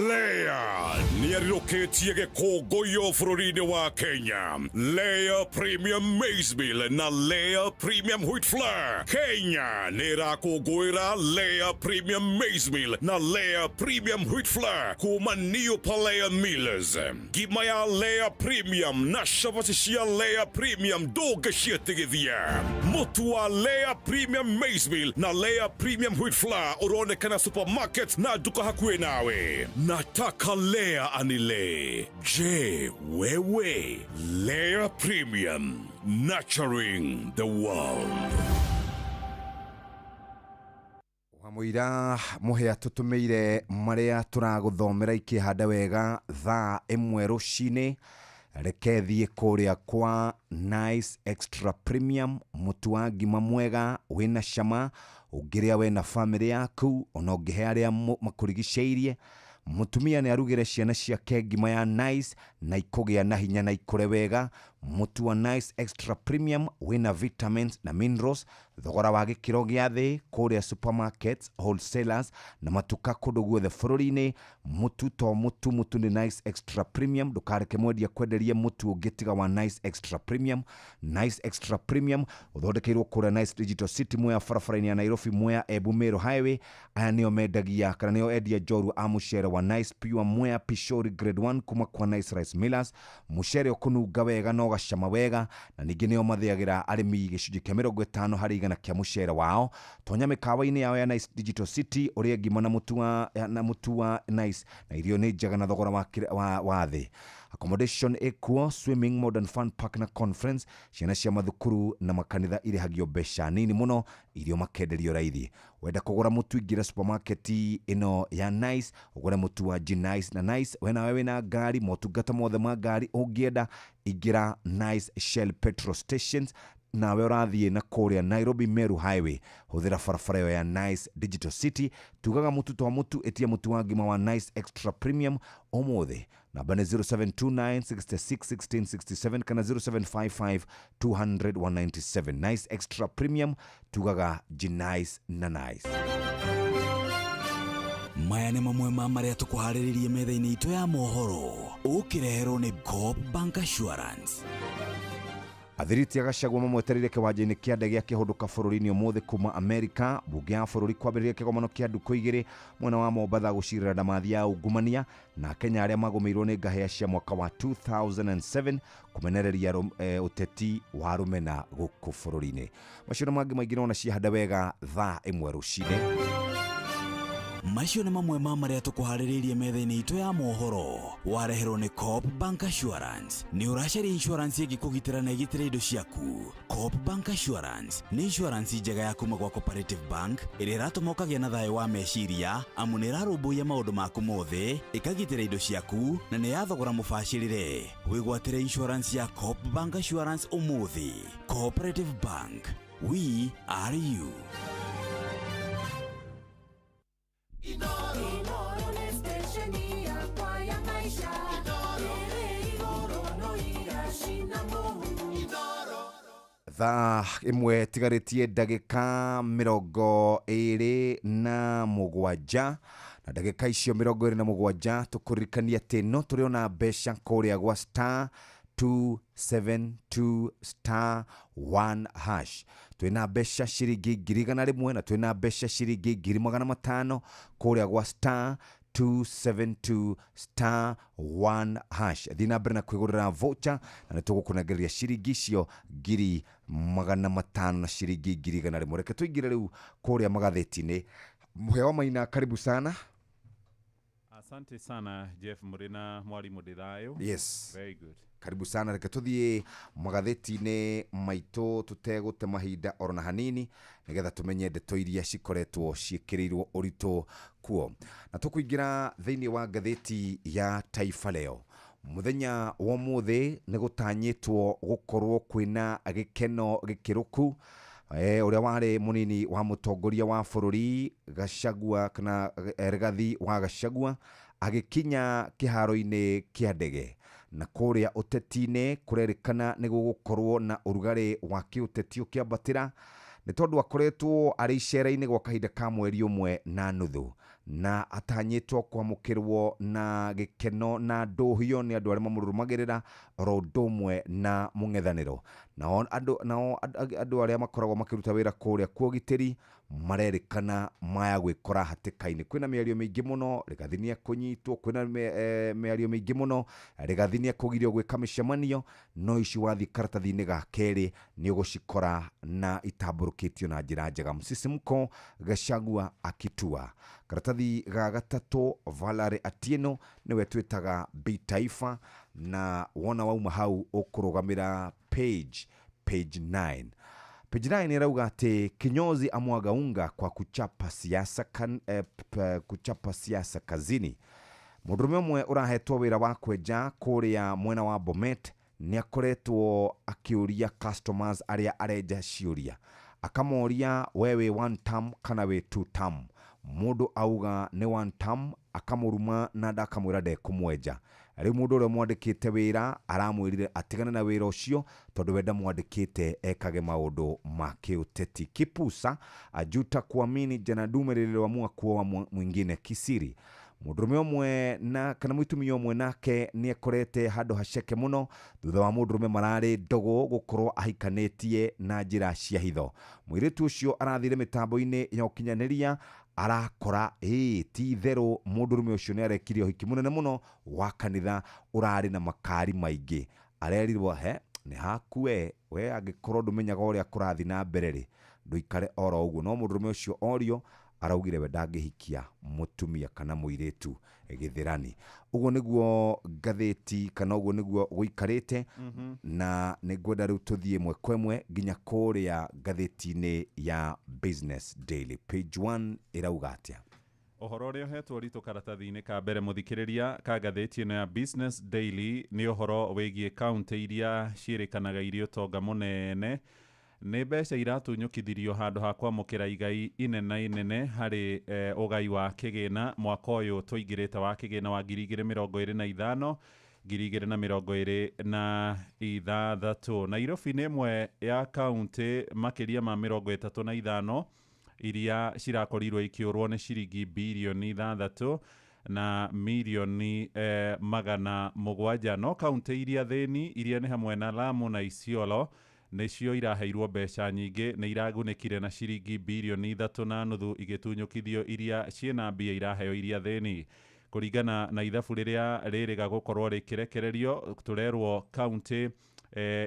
Lea nĩarirũkĩtie gĩkũngũiyo bũrũri-inĩ wa Kenya. Lea Premium Maize Meal na Lea Premium Wheat Flour. Kenya nĩ ĩrakũngũĩra Lea Premium Maize Meal na Lea Premium Wheat Flour kuma New Palea Millers. Ngima ya Lea Premium na cabaci cia Lea Premium ndũngĩciĩtigithia. Mũtu wa Lea Premium Maize Meal na Lea Premium Wheat Flour ũronekana supermarket na nduka hakuhĩ nawe. Nataka Lea anile. Je, wewe? Lea Premium, nurturing the world. Wamũira mũhĩa tũtũmĩire marĩa tũragũthomera ikĩhanda wega thaa 1 rũcinĩ. Reke thiĩ kũrĩa kwa Nice Extra Premium, mũtu wa ngima mwega wĩna cama ũngĩrĩa we na bamĩrĩ yaku ona ũngĩhe arĩa makũrigicĩirie. Mũtumia nĩ arugĩre ciana ciake ngima ya Nice na ikũgĩa na hinya na ikũre wega. Mũtu wa Nice Extra Premium wĩna vitamins na minerals, thogora wa gĩkĩro gĩa thĩ kũrĩa supermarkets, wholesalers na matuka kũndũ guothe bũrũri-inĩ. Mũtu to mũtu, mũtu nĩ Nice Extra Premium. Ndũkareke mwendia kwenderie mũtu ũngĩ tiga wa Nice Extra Premium. Nice Extra Premium ũthondekeirwo kũrĩa Nice Digital City, Mwea barabara-inĩ ya Nairobi, Mwea Embu Meru Highway. Aya nĩo mendagia kana nĩo endia njorua a mũcere wa Nice Pure Mwea Pishori Grade 1 kuma kwa Nice Rice Millers. Mũcere ũkũnunga wega na ũgacama wega, na ningĩ nĩo mathĩagĩra arĩmi gĩcunjĩ kĩa 50% kĩa mũcere wao. Tonya mĩkawa-inĩ yao ya Nice Digital City ũrĩe ngima na mũtu wa Nice, na irio nĩ njega na thogora wa thĩ. Accommodation ĩkuo, swimming, modern fun park na conference. Ciana cia mathukuru na makanitha irĩhagio mbeca nini mũno, irio makenderio raithi. Wenda kũgũra mũtu ingĩra supermarket ĩno ya Nice ũgũre mũtu wa G Nice na Nice. We nawe wĩna ngari, motungata mothe ma ngari ũngĩenda, ingĩra Nice Shell petrol stations. Nawe ũrathiĩ na kũrĩa Nairobi Meru Highway, hũthĩra barabara ĩyo ya Nice Digital City. Tugaga mũtu to mũtu, ĩtia mũtu wa ngima wa Nice Extra Premium ũmũthĩ. Namba nĩ 0729 66 16 67 kana 0755 200 197. Nice Extra Premium, tugaga G Nice na Nice. Maya nĩ mamwe ma marĩa tũkũharĩrĩrie metha-inĩ itũ ya mohoro, ũkĩreherwo nĩ Coop Bank Assurance. Athiriti a Gachagua mamwetereire kĩwanja-inĩ kĩa ndege akĩhũndũka bũrũri-inĩ ũmũthĩ kuma Amerika. Mbunge ya bũrũri kwambĩrĩria kĩgomano kĩa ndukũ igĩrĩ mwena wa Mombatha gũcirĩra ndamathi ya ungumania, na Kenya arĩa magũmĩirwo nĩ ngahĩa cia mwaka wa 2007 kũmenereria ũteti wa rũmena gũkũ bũrũri-inĩ. Macio na mangĩ maingĩ nona ciahanda wega thaa 1 rũcinĩ. Macio nĩ mamwe ma marĩa tũkũharĩrĩirie metha-inĩ itũ ya mohoro. Wareherwo nĩ Coop Bank Assurance. Nĩ ũracaria insurance ĩngĩkũgitĩra na ĩgitĩre indo ciaku. Coop Bank Assurance nĩ insurance njega ya kuma gwa Cooperative Bank ĩrĩa ĩratũma ũkagĩa na thayũ wa meciria, amu nĩ ĩrarũmbũiya maũndũ maku mothe, ĩkagitĩra indo ciaku na nĩ ya thogora mũbacĩrĩre. Wĩgwatĩre insurance ya Coop Bank Assurance ũmũthĩ. Cooperative Bank, we are you. Inoro nĩ stesheni yakwa ya maisha. Ĩrĩ igũrũ no iracina mũhu. Thaa 1 tigarĩtie ndagĩka 27, na ndagĩka icio 27 tũkũririkania atĩ no tũrĩ ona mbeca kũrĩa gwa star 272 star 1 hash. Twĩna mbeca ciringi 100,000 na twĩna mbeca ciringi 500,000 kũrĩa gwa star 272 star 1 hash. Thiĩ na mbere na kwĩgũrĩra voucher na nĩtũgũkũnengereria ciringi icio 500,000 na ciringi 100,000. Reke tũingĩre rĩu kũrĩa magathĩti-inĩ. Mũhĩa wa Maina, karibu sana. Asante sana Jeff Murina, mwalimu Ndithayo. Yes. Very good. Karibu sana. Reke tuthiĩ magathĩti-inĩ maitũ tũtegũte mahinda oro na hanini nĩgetha tũmenye ndeto iria cikoretwo ciĩkĩrĩirwo ũritũ kuo. Na tũkũingĩra thĩinĩ wa ngathĩti ya Taifa Leo. Mũthenya wa ũmũthĩ nĩ gũtanyĩtwo gũkorwo kwĩna gĩkeno gĩkĩrũku. Ũrĩa warĩ mũnini wa mũtongoria wa bũrũri Gachagua kana Rigathi wa Gachagua agĩkinya kĩharo-inĩ kĩa ndege, na kũrĩa ũteti-inĩ kũrerĩkana nĩ gũgũkorwo na ũrugarĩ wa kĩũteti ũkĩambatĩra nĩ tondũ akoretwo arĩ icera-inĩ gwa kahinda ka mweri 1.5 na atanyĩtwo kwamũkĩrwo na gĩkeno na ndũhio nĩ andũ arĩa mamũrũmagĩrĩra oro ũndũ ũmwe na mũng'ethanĩro. Nao andũ arĩa makoragwo makĩruta wĩra kũrĩa kwa ũgitĩri marerĩkana maya gwĩkora hatĩka-inĩ. Kwĩna mĩario mĩingĩ mũno Rigathi nĩ ekũnyitwo, kwĩna mĩario mĩingĩ mũno Rigathi nĩ ekũgirio gwĩka mĩcemanio, no ici wathiĩ karatathi-inĩ ga kerĩ nĩ ũgũcikora na itambũrũkĩtio na njĩra njega. Msisimko Gachagua akitua. Karatathi ga gatatũ Valerie Atieno nĩwe twĩtaga B Taifa, na wona wauma hau ũkũrũgamĩra page 9. Page 9 irauga atĩ kinyozi amwaga unga kwa kuchapa siasa kuchapa siasa kazini. Mũndũrũme ũmwe ũrahetwo wĩra wa kwenja kũrĩa mwena wa Bomet nĩ akoretwo akĩũria customers arĩa arenja ciũria, akamoria we wĩ one term kana wĩ two term. Mũndũ auga nĩ one term akamũruma na ndakamwĩra ndekũmwenja. Rĩu mũndũ ũrĩa mwandĩkĩte wĩra aramwĩrire atigane na wĩra ũcio tondũ we ndamwandĩkĩte ekage maũndũ ma kĩũteti. Kipusa ajuta kuamini jana dume lililoamua kuoa mwingine kisiri. Mũndũrũme ũmwe na kana mũtumia ũmwe nake nĩ ekorete handũ haceke mũno thutha wa mũndũrũme mararĩ ndũgũ gũkorwo ahikanĩtie na njĩra cia hitho. Mũirĩtu ũcio arathire mĩtambo-inĩ ya ũkinyanĩria arakora ti itherũ mũndũrũme ũcio nĩ arekire ũhiki mũnene mũno wa kanitha ũrarĩ na makari maingĩ. Arerirwo he nĩ haku we angĩkorwo ndũmenyaga ũrĩa kũrathiĩ na mbere rĩ ndũikare oro ũguo. No mũndũrũme ũcio orio araugire we ndangĩhikia mũtumia kana mũirĩtu gĩthĩrani. Ũguo nĩguo ngathĩti kana ũguo nĩguo gũikarĩte. Na nĩngwenda rĩu tũthiĩ ĩmwe kwa ĩmwe nginya kũrĩa ngathĩti-inĩ ya Business Daily. Page 1 ĩrauga atĩa? Ũhoro ũrĩa ũhetwo ũritũ karatathi-inĩ ka mbere mũthikĩrĩria ka ngathĩti ĩno ya Business Daily nĩ ũhoro wĩgiĩ kaũntĩ iria ciĩrĩkanaga irĩ ũtonga mũnene. Nĩ mbeca iratunyũkithirio handũ ha kwamũkĩra igai inene inene harĩ ũgai wa kĩgĩna mwaka ũyũ tũingĩrĩte wa kĩgĩna wa 2025 2026. Nairobi nĩ ĩmwe ya kaũntĩ makĩria ma 35 iria cirakorirwo ikĩũrwo nĩ ciringi birioni 6 na mirioni 700. No kaunti iria thĩni iria nĩ hamwe na Lamu na Isiolo nĩcio iraheirwo mbeca nyingĩ, nĩ iragunĩkire na ciringi birioni 3.5 igĩtunyũkithio iria ciĩna mbia iraheo iria thĩni. Kũringana na ithabu rĩrĩa rĩrĩga gũkorwo rĩkĩrekererio, tũrerwo kaunti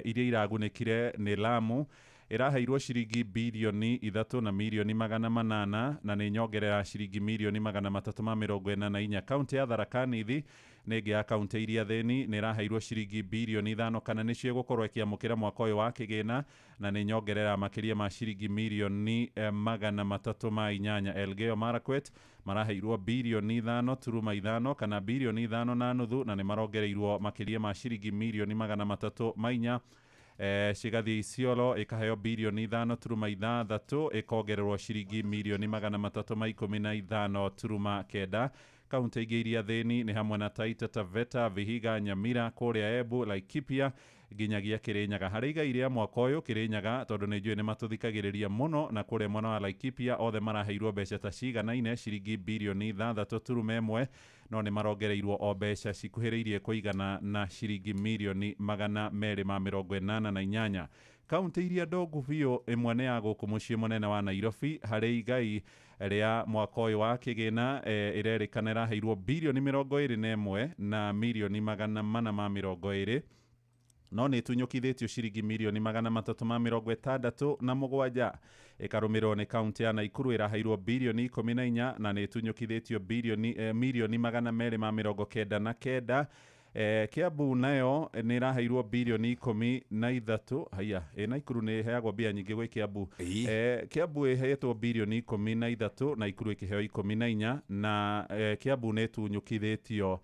iria iragunĩkire nĩ Lamu ĩraheirwo ciringi birioni 3 na mirioni 800 na nĩ nyongerera ciringi mirioni 344. Kaunti ya Tharaka Nithi nĩ ĩngĩ ya kaunti iria thĩni, nĩ ĩraheirwo ciringi birioni 5 kana nĩcio ĩgũkorwo ĩkĩamũkĩra mwaka ũyũ wa kĩgĩna na nĩ nyongerera makĩria ma ciringi mirioni 308. Elgeyo Marakwet maraheirwo birioni 5.5 kana birioni 5.5 na nĩ marongereirwo makĩria ma ciringi mirioni 304. Cigathiĩ Isiolo ĩkaheo birioni 5.6 ĩkongererwo ciringi mirioni 315.9. Kaunti ingĩ iria thĩni nĩ hamwe na Taita Taveta, Vihiga, Nyamira, kũrĩa Embu, Laikipia nginyagia Kirinyaga. Harĩ igai rĩa mwaka ũyũ Kirinyaga, tondũ nĩ njũĩ nĩ matũthikagĩrĩria mũno, na kũrĩa mwena wa Laikipia othe maraheirwo mbeca ta ciganaine ciringi birioni 6.1, no nĩ marongereirwo o mbeca cikuhĩrĩirie kũigana na ciringi mirioni 288. Kaunti iria ndongu biũ ĩmwe nĩ ya gũkũ mũciĩ mũnene wa Nairobi. Harĩ igai rĩa mwaka ũyũ wa kĩgĩna ĩrerĩkana ĩraheirwo birioni 21 na mirioni 420, no nĩ ĩtunyũkithĩtio ciringi mirioni 367. Ĩkarũmĩrĩrwo nĩ kaunti ya Nakuru ĩraheirwo birioni 14 na nĩ ĩtunyũkithĩtio mirioni 299. Kiambu nayo nĩ ĩraheirwo birioni 13. Haiya, Nakuru nĩ ĩheagwo mbia nyingĩ gwĩ Kiambu. Kiambu ĩheetwo birioni 13, Nakuru ĩkĩheo 14 na Kiambu nĩ ĩtunyũkithĩtio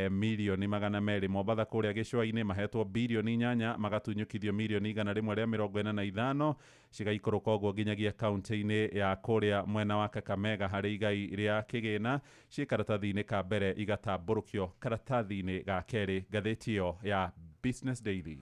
mirioni 200. Mombatha kũrĩa gĩcũa-inĩ mahetwo birioni 8 magatunyũkithio mirioni 145, cigaikũrũka ũguo nginyagia kaunti-inĩ ya kũrĩa mwena wa Kakamega harĩ igai rĩa kĩgĩna, ciĩ karatathi-inĩ ka mbere igatambũrũkio karatathi-inĩ ga kerĩ. Ngathĩti ĩyo ya Business Daily.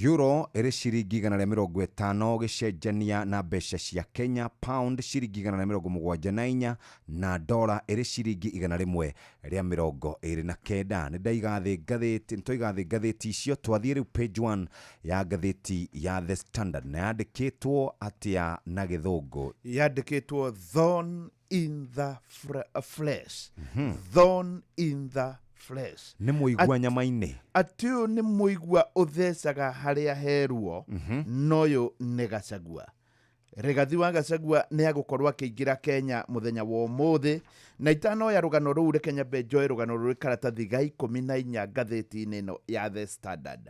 Euro ĩrĩ ciringi 150 gĩcenjania na mbeca cia Kenya, pound ciringi 174 na dola ĩrĩ ciringi 129. Nĩ ndaiga thĩ ngathĩti, nĩtwaiga thĩ ngathĩti icio, twathiĩ rĩu page 1 ya ngathĩti ya The Standard na yandĩkĩtwo atĩa na gĩthũngũ? Yandĩkĩtwo thorn in the flesh. Thorn in the flesh. Nĩ mũigua nyama-inĩ. Atĩ ũyũ nĩ mũigua ũthecaga harĩa heruo, no ũyũ nĩ Gachagua. Rigathi wa Gachagua nĩ agũkorwo akĩingĩra Kenya mũthenya wa ũmũthĩ, na itanoya rũgano rũu reke nyambe njoe rũgano rũrĩ karatathi ga 14 ngathĩti-inĩ ĩno ya The Standard.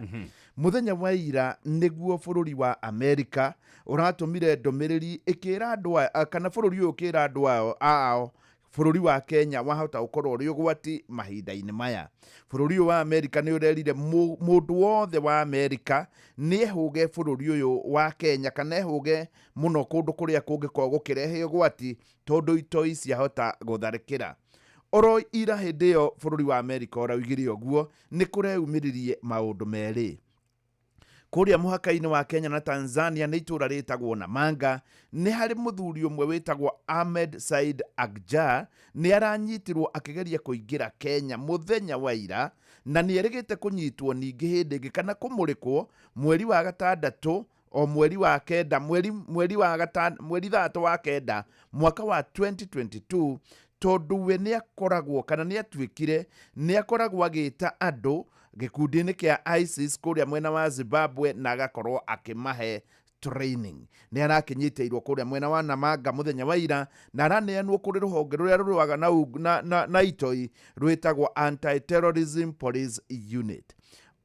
Mũthenya wa ira nĩguo bũrũri wa Amerika ũratũmire ndũmĩrĩri ĩkĩra andũ aya, kana bũrũri ũyũ ũkĩra andũ ao bũrũri wa Kenya wahota gũkorwo ũrĩ ũgwati mahinda-inĩ maya. Bũrũri ũyũ wa Amerika nĩ ũrerire mũndũ wothe wa Amerika nĩ ehũge bũrũri ũyũ wa Kenya, kana ehũge mũno kũndũ kũrĩa kũngĩkorwo gũkĩrehe ũgwati, tondũ itoi ciahota gũtharĩkĩra. Oro ira hĩndĩ ĩyo bũrũri wa Amerika ũraugire ũguo, nĩ kũreumĩririe maũndũ merĩ. Kũrĩa mũhaka-inĩ wa Kenya na Tanzania nĩ itũũra rĩtagwo Namanga, nĩ harĩ mũthuri ũmwe wĩtagwo Ahmed Said Agjar, nĩ aranyitirwo akĩgeria kũingĩra Kenya mũthenya wa ira, na nĩ erĩgĩte kũnyitwo ningĩ hĩndĩ ĩngĩ kana kũmũrĩkwo mweri wa gatandatũ o mweri wa kenda, mweri wa gatano, mweri 3 wa kenda mwaka wa 2022, tondũ we nĩ akoragwo kana nĩ atuĩkire nĩ akoragwo agĩta andũ gĩkundi-inĩ kĩa ISIS kũrĩa mwena wa Zimbabwe na agakorwo akĩmahe training. Nĩ arakĩnyitĩirwo kũrĩa mwena wa Namanga mũthenya wa ira, na araneanwo kũrĩ rũhonge rũrĩa rũrũaga na itoi rwĩtagwo Anti-Terrorism Police Unit.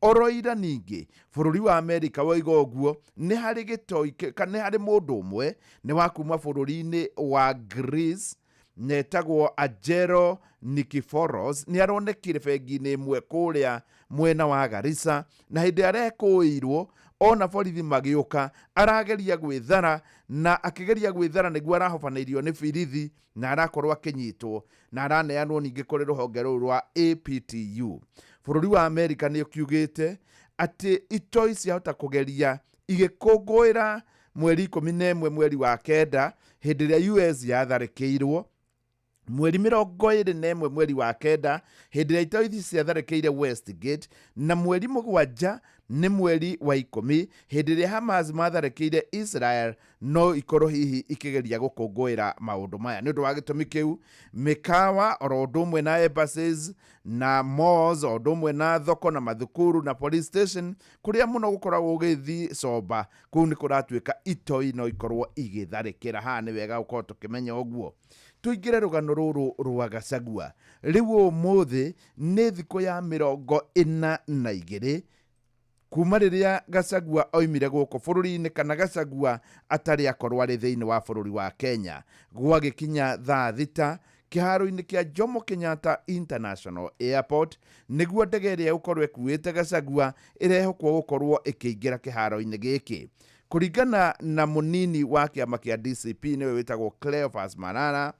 Oro ira ningĩ bũrũri wa Amerika woiga ũguo, nĩ harĩ gĩtoi kana nĩ harĩ mũndũ ũmwe nĩ wa kuma bũrũri-inĩ wa Greece netagwo Ajero Nikiforos, nĩ aronekire bengi-inĩ ĩmwe kũrĩa mwena wa Garissa, na hĩndĩ arekũĩirwo ona borithi magĩũka arageria gwĩthara, na akĩgeria gwĩthara nĩguo arahobanĩirio nĩ birithi na arakorwo akĩnyitwo na araneanwo ningĩ kũrĩ rũhonge rũu rwa APTU. Bũrũri wa Amerika nĩ ũkiugĩte atĩ itoi ciahota kũgeria igĩkũngũĩra mweri 11 mweri wa kenda hĩndĩ ĩrĩa US yatharĩkĩirwo, Mweri 21 mweri wa 9 hĩndĩ ĩrĩa itoi ciatharĩkĩire Westgate, na mweri 7 nĩ mweri wa 10 hĩndĩ ĩrĩa Hamas matharĩkĩire Israel, no ikorwo hihi ikĩgeria gũkũngũĩra maũndũ maya. Nĩ ũndũ wa gĩtũmi kĩu, mĩkawa oro ũndũ ũmwe na embassies na malls, o ũndũ ũmwe na thoko na mathukuru na police station, kũrĩa mũno gũkoragwo gũgĩthiĩ comba, kũu nĩ kũratuĩka itoi no ikorwo igĩtharĩkĩra. Haha nĩ wega gũkorwo tũkĩmenya ũguo. Tũingĩre rũgano rũrũ rwa Gachagua. Rĩu ũmũthĩ nĩ thikũ ya 42 kuma rĩrĩa Gachagua oimire gũkũ bũrũri-inĩ, kana Gachagua atarĩ akorwo arĩ thĩinĩ wa bũrũri wa Kenya. Gwagĩkinya thaa 6 kĩharo-inĩ kĩa Jomo Kenyatta International Airport, nĩguo ndege ĩrĩa ĩgũkorwo ĩkuĩte Gachagua ĩrehokwo gũkorwo ĩkĩingĩra kĩharo-inĩ gĩkĩ. Kũringana na mũnini wa kĩama kĩa DCP, nĩwe wĩtagwo Cleophas Malala,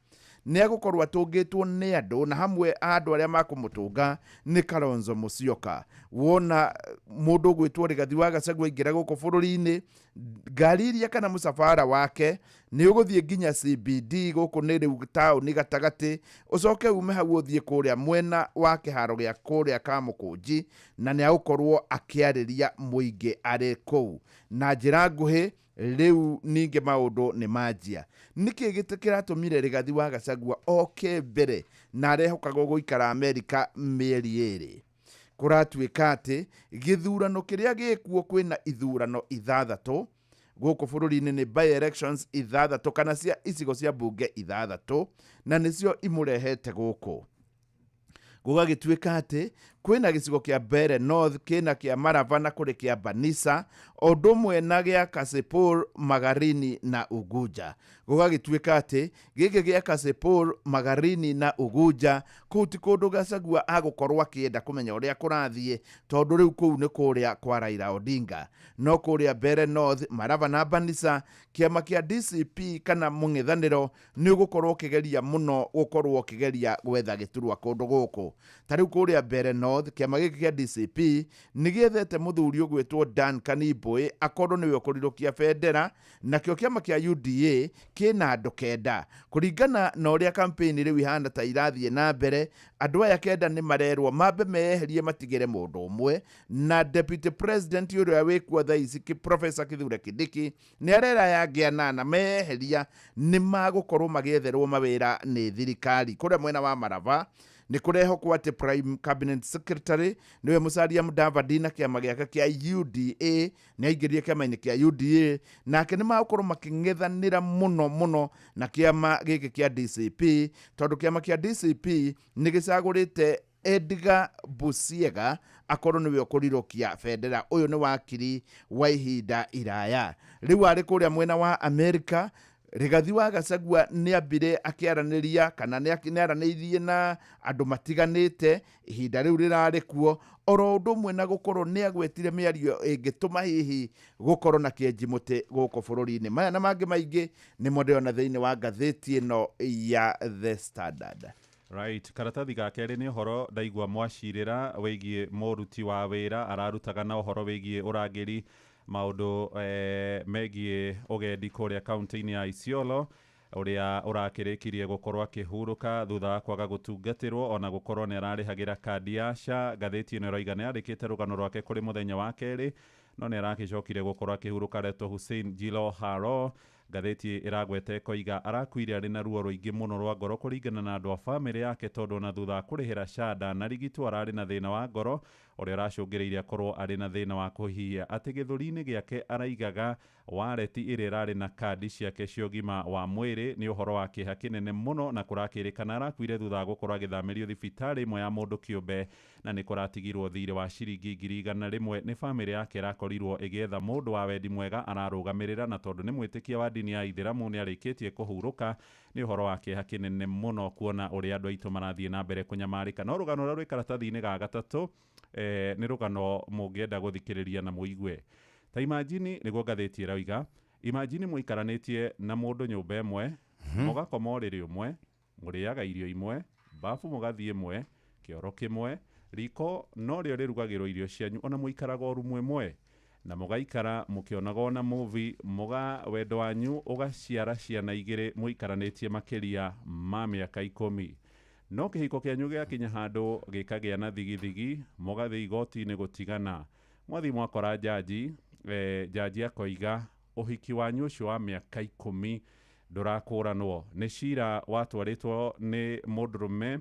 nĩ egũkorwo atũngĩtwo nĩ andũ, na hamwe a andũ arĩa makũmũtũnga nĩ Kalonzo Musyoka. Wona mũndũ ũgwĩtwo Rigathi wa Gachagua aingĩra gũkũ bũrũri-inĩ, ngari iria kana mũcabara wake nĩ ũgũthiĩ nginya CBD, gũkũ nĩ rĩu taũni gatagatĩ, ũcoke ume hau ũthiĩ kũrĩa mwena wa kĩharo gĩa kũrĩa Kamũkũnji, na nĩ agũkorwo akĩarĩria mũingĩ arĩ kũu. Na njĩra nguhĩ, rĩu ningĩ maũndũ nĩ manjia. Nĩkĩ kĩratũmire Rigathi wa Gachagua oke mbere na arehokagwo gũikara Amerika mĩeri 2? Kũratuĩka atĩ gĩthurano kĩrĩa gĩkuo, kwĩna ithurano 6 gũkũ bũrũri-inĩ, nĩ by elections 6 kana cia icigo cia mbunge 6, na nĩcio imũrehete gũkũ. Gũgagĩtuĩka atĩ kwĩna gĩcigo kĩa Mbeere North, kĩna kĩa Marava na kũrĩ kĩa Banisa, o ũndũ ũmwe na gĩa Kasipul, Magarini na Ugunja. Gũgagĩtuĩka atĩ gĩkĩ gĩa Kasipul, Magarini na Ugunja, kũu ti kũndũ Gachagua agũkorwo akĩenda kũmenya ũrĩa kũrathiĩ, tondũ rĩu kũu nĩ kũrĩa kwa Raila Odinga. No kũrĩa Mbeere North, Marava na Banisa, kĩama kĩa DCP kana mũng'ethanĩro nĩ ũgũkorwo ũkĩgeria mũno gũkorwo ũkĩgeria gwetha gĩturwa kũndũ gũkũ. Ta rĩu kũrĩa Mbeere North, kĩama gĩkĩ kĩa DCP nĩ gĩethete mũthuri ũgwĩtwo Dan Kanimbũĩ akorwo nĩwe ũkũrirũkia bendera, nakĩo kĩama kĩa UDA kĩna andũ 9. Kũringana na ũrĩa campaign rĩu ihana ta irathiĩ na mbere, andũ aya 9 nĩ marerwo mambe meyeherie matigĩre mũndũ ũmwe, na deputy president ũrĩa wĩkuo thaa ici Professor Kithure Kindiki nĩ arera aya angĩ 8 meyeheria nĩ magũkorwo magĩetherwo mawĩra nĩ thirikari. Kũrĩa mwena wa Marava nĩ kũrehokwo atĩ Prime Cabinet Secretary nĩwe Musalia Mudavadi na kĩama gĩake kĩa UDA nĩ aingĩrire kĩama-inĩ kĩa UDA, nake nĩ magũkorwo makĩng'ethanĩra mũno mũno na kĩama gĩkĩ kĩa DCP, tondũ kĩama kĩa DCP nĩ gĩcagũrĩte Edgar Busiega akorwo nĩwe ũkũrirũkia bendera. Ũyũ nĩ wakiri wa ihinda iraya, rĩu arĩ kũrĩa mwena wa Amerika. Rigathi wa Gachagua nĩ ambire akĩaranĩria kana nĩ aranĩirie na andũ matiganĩte ihinda rĩu rĩrarĩ kuo, oro ũndũ ũmwe na gũkorwo nĩ agwetire mĩario ĩngĩtũma hihi gũkorwo na kĩenji mũtĩ gũkũ bũrũri-inĩ. Maya na mangĩ maingĩ nĩmo ndĩrona thĩinĩ wa ngathĩti ĩno ya The Standard. Right, karatathi ga kerĩ nĩ ũhoro ndaigua mwacirĩra wĩgiĩ mũruti wa wĩra ararutaga na ũhoro wĩgiĩ ũrangĩri maũndũ megiĩ ũgendi kũrĩa kaunti-inĩ ya Isiolo, ũrĩa ũrakĩrĩkirie gũkorwo akĩhurũka thutha wa kwaga gũtungatĩrwo ona gũkorwo nĩ ararĩhagĩra kandi ya SHA. Ngathĩti ĩno ĩroiga nĩ yandĩkĩte rũgano rwake kũrĩ mũthenya wa kerĩ, no nĩ aragĩcokire gũkorwo akĩhurũka aretwo Hussein Jilo Haro. Ngathĩti ĩragweta ĩkoiga arakuire arĩ na ruo rũingĩ mũno rwa ngoro kũringana na andũ a bamĩrĩ yake, tondũ ona thutha wa kũrĩhĩra SHA ndanarigitwo ararĩ na thĩna wa ngoro ũrĩa ũracũngĩrĩirie akorwo arĩ na thĩna wa kũhihia. Atĩ gĩthũri-inĩ gĩake araigaga wareti ĩrĩa ĩrarĩ na kandi ciake cia ũgima wa mwĩrĩ. Nĩ ũhoro wa kĩeha kĩnene mũno, na kũrakĩrĩkana arakuire thutha wa gũkorwo agĩthamĩrio thibitarĩ ĩmwe ya mũndũ kĩũmbe, na nĩ kũratigirwo thirĩ wa ciringi 100,000 nĩ bamĩrĩ yake ĩrakorirwo ĩgĩetha mũndũ wa wendi mwega ararũgamĩrĩra, na tondũ nĩ mwĩtĩkia wa ndini ya Ithĩramu nĩ arĩkĩtie kũhurũka. Nĩ ũhoro wa kĩeha kĩnene mũno kuona ũrĩa andũ aitũ marathiĩ na mbere kũnyamarĩka. No rũgano rũrĩa rwĩ karatathi-inĩ ga gatatũ nĩ rũgano mũngĩenda gũthikĩrĩria na mũigue. Ta imagine, nĩguo ngathĩti ĩroiga, imagine mũikaranĩtie na mũndũ nyũmba ĩmwe, mũgakoma ũrĩrĩ ũmwe, mũrĩaga irio imwe, bafu mũgathiĩ ĩmwe, kĩoro kĩmwe, riko no rĩo rĩrugagĩrwo irio cianyu, ona mũikaraga o rumu ĩmwe. Na mũgaikara mũkĩonaga na movie, mũga wendo wanyu ũgaciara ciana igĩrĩ mũikaranĩtie makĩria ma mĩaka 10. No kĩhiko kĩanyu gĩakinya handũ gĩkagĩa na thigithigi, mũgathiĩ igoti-inĩ gũtigana. Mwathiĩ mwakora jaji, jaji akoiga ũhiki wanyu ũcio wa mĩaka 10 ndũrakũranwo. Nĩ cira watwarĩtwo nĩ mũndũrũme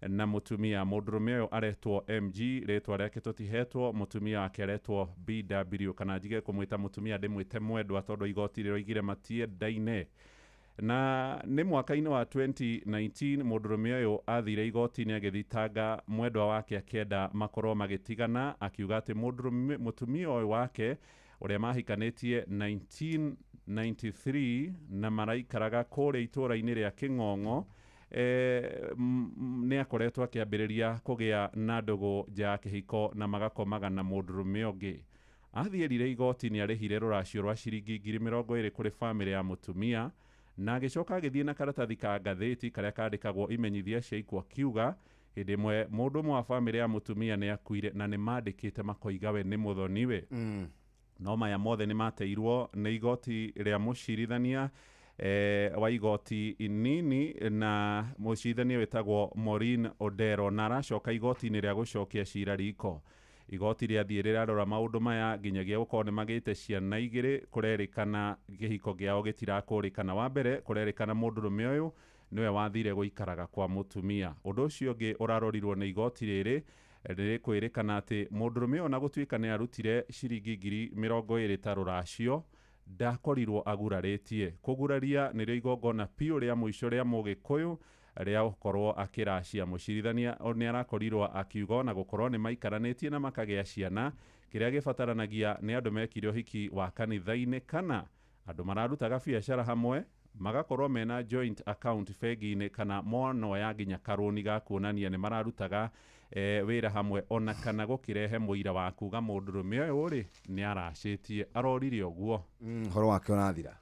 na mũtumia. Mũndũrũme ũyũ aretwo MG, rĩtwa rĩake tũtihetwo, mũtumia wake aretwo BW, kana njige kũmwĩta mũtumia ndĩmwĩte mwendwa tondũ igoti rĩroigire matiendaine. Na nĩ mwaka-inĩ wa 2019 mũndũrũme ũyũ athire igoti-inĩ agĩthitanga mwendwa wake akĩenda makorwo magĩtigana, akiuga atĩ mũtumia ũyũ wake ũrĩa mahikanĩtie 1993 na maraikaraga kũrĩa itũũra-inĩ rĩa Kĩng'ong'o, nĩ akoretwo akĩambĩrĩria kũgĩa na ndũgũ nja ya kĩhiko na magakomaga na mũndũrũme ũngĩ. Athiĩrire igoti nĩ arĩhire rũracio rwa ciringi 20,000 kũrĩ bamĩrĩ ya mũtumia, na agĩcoka agĩthiĩ na karatathi ka ngathĩti karĩa kandĩkagwo imenyithia cia ikuũ akiuga hĩndĩ ĩmwe mũndũ ũmwe wa bamĩrĩ ya mũtumia nĩ akuire na nĩ mandĩkĩte makoiga we nĩ mũthoniwe. No maya mothe nĩ mateirwo nĩ igoti rĩa mũcirithania wa igoti inini, na mũcirithania wĩtagwo Maureen Odero, na aracoka igoti-inĩ rĩa gũcokia cira riko. Igoti rĩathiĩ rĩrarora maũndũ maya nginyagia gũkorwo nĩ magĩte ciana igĩrĩ, kũrerĩkana kĩhiko kĩao gĩtirakũrĩkana. Wa mbere kũrerĩkana mũndũrũme ũyũ nĩwe wathire gũikaraga kwa mũtumia. Ũndũ ũcio ũngĩ ũrarorirwo nĩ igoti rĩrĩ rĩkwĩrĩkana atĩ mũndũrũme ũyũ ona gũtuĩka nĩ arutire ciringi 20,000 ta rũracio, ndakorirwo agurarĩtie. Kũguraria nĩrĩo igongona piũ rĩa mũico rĩa mũgĩkũyũ rĩa gũkorwo akĩracia. Mũcirithania nĩ arakorirwo akiuga ona gũkorwo nĩ maikaranĩtie na makagĩa ciana, kĩrĩa gĩbataranagia nĩ andũ mekire ũhiki wa kanitha-inĩ kana andũ mararutaga biacara hamwe, magakorwo mena joint account bengi-inĩ kana monoya nginya karũni ga kuonania nĩ mararutaga wĩra hamwe, ona kana gũkĩrehe mũira wa kuga mũndũrũme ũyũ rĩ nĩ aracĩtie, arorire ũguo. Ũhoro wake ũrathira.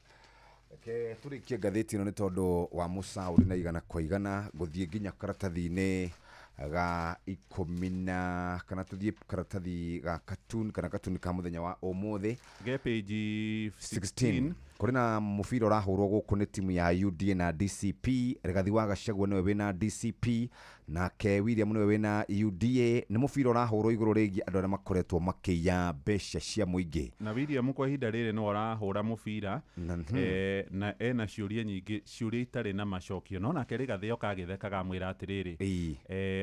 Reke tũrĩkie ngathĩti ĩno nĩ tondũ wa mũcaũri na igana kwa igana gũthiĩ nginya karatathi-inĩ ga 10 na kana tũthiĩ karatathi ga cartoon kana cartoon ka mũthenya wa ũmũthĩ ge page 16. Kũrĩ na mũbira ũrahũrwo gũkũ nĩ timu ya UDA na DCP. Rigathi wa Gachagua nĩwe wĩna DCP, nake William nĩwe wĩna UDA. Nĩ mũbira ũrahũrwo igũrũ rĩgiĩ andũ arĩa makoretwo makĩiya mbeca cia mũingĩ. Na William kwa ihinda rĩrĩ nĩwe ũrahũra mũbira, na ena ciũria nyingĩ, ciũria itarĩ na macokio. No nake Rigathi oka agĩthekaga amwĩra atĩrĩrĩ,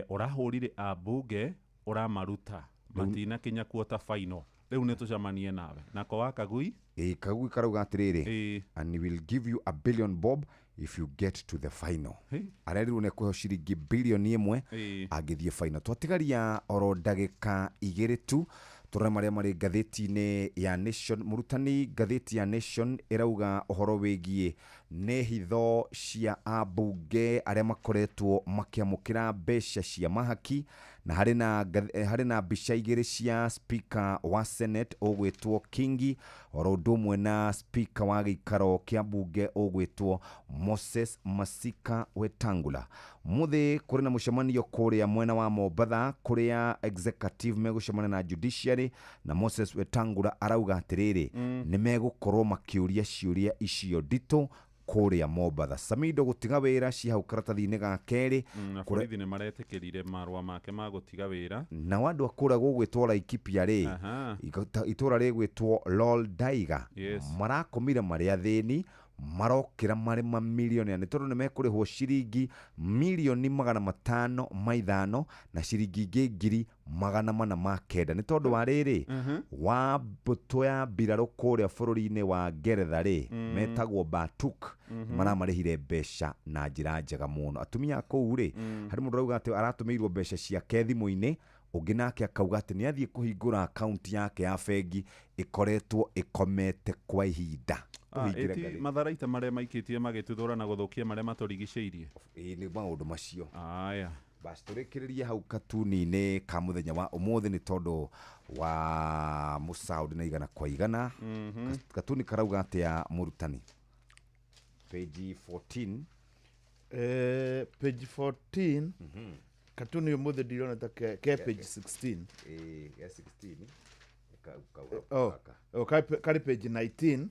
ũrahũrire ambunge ũramaruta matinakinya quarter final, rĩu nĩ tũcemanie nawe. Nako wa Kagui? Kagui karauga atĩrĩrĩ, and he will give you 1 billion bob if you get to the final. Arerirwo nĩ ekũheo ciringi 1 billion angĩthiĩ final. Twatigaria oro ndagĩka 2 tu tũrore marĩa marĩ ngathĩti-inĩ ya Nation. Mũrutani, ngathĩti ya Nation ĩrauga ũhoro wĩgiĩ nĩ hitho cia ambunge arĩa makoretwo makĩamũkĩra mbeca cia mahaki, na harĩ na mbica igĩrĩ cia speaker wa Senate ũgwĩtwo Kingi, oro ũndũ ũmwe na speaker wa gĩikaro kĩa mbunge ũgwĩtwo Moses Masika Wetangula. Mũthĩ kũrĩ na mũcemanio kũrĩa mwena wa Mombatha kũrĩa executive megũcemania na judiciary, na Moses Wetangula arauga atĩrĩrĩ, nĩ megũkorwo makĩũria ciũria icio nditũ kũrĩa Mombatha. Samido gũtiga wĩra ci hau karatathi-inĩ ga kerĩ. Na borithi nĩ maretĩkĩrire marũa make ma gũtiga wĩra. Na andũ a kũrĩa gũgwĩtwo Laikipia rĩ, itũũra rĩgwĩtwo Loldaiga, marakomire marĩ athĩni, marokĩra marĩ mamilionea nĩ tondũ nĩ mekũrĩhwo ciringi 505,000,000 na ciringi ingĩ 409,000 nĩ tondũ wa rĩrĩ wa mbũtũ ya mbirarũ kũrĩa bũrũri-inĩ wa Ngeretha rĩ, metagwo Batuk, maramarĩhire mbeca na njĩra njega mũno. Atumia a kũu rĩ, harĩ mũndũ ũrauga atĩ aratũmĩirwo mbeca ciake thimũ-inĩ, ũngĩ nake akauga atĩ nĩ athiĩ kũhingũra akaunti yake ya bengi ĩkoretwo ĩkomete kwa ihinda. Ĩti matharaita marĩa maikĩtie magĩtuthũra na gũthũkia marĩa matũrigicĩirie. Ĩĩ nĩ maũndũ macio. Aya. Basi tũrĩkĩrĩrie hau katuni-inĩ ka mũthenya wa ũmũthĩ nĩ tondũ wa mũcaũri na igana kwa igana. Katuni karauga atĩa mũrutani? Page 14. Page 14. Katuni ũmũthĩ ndirona ta ke page 16. Ke 16. Oh, oh, karĩ page 19.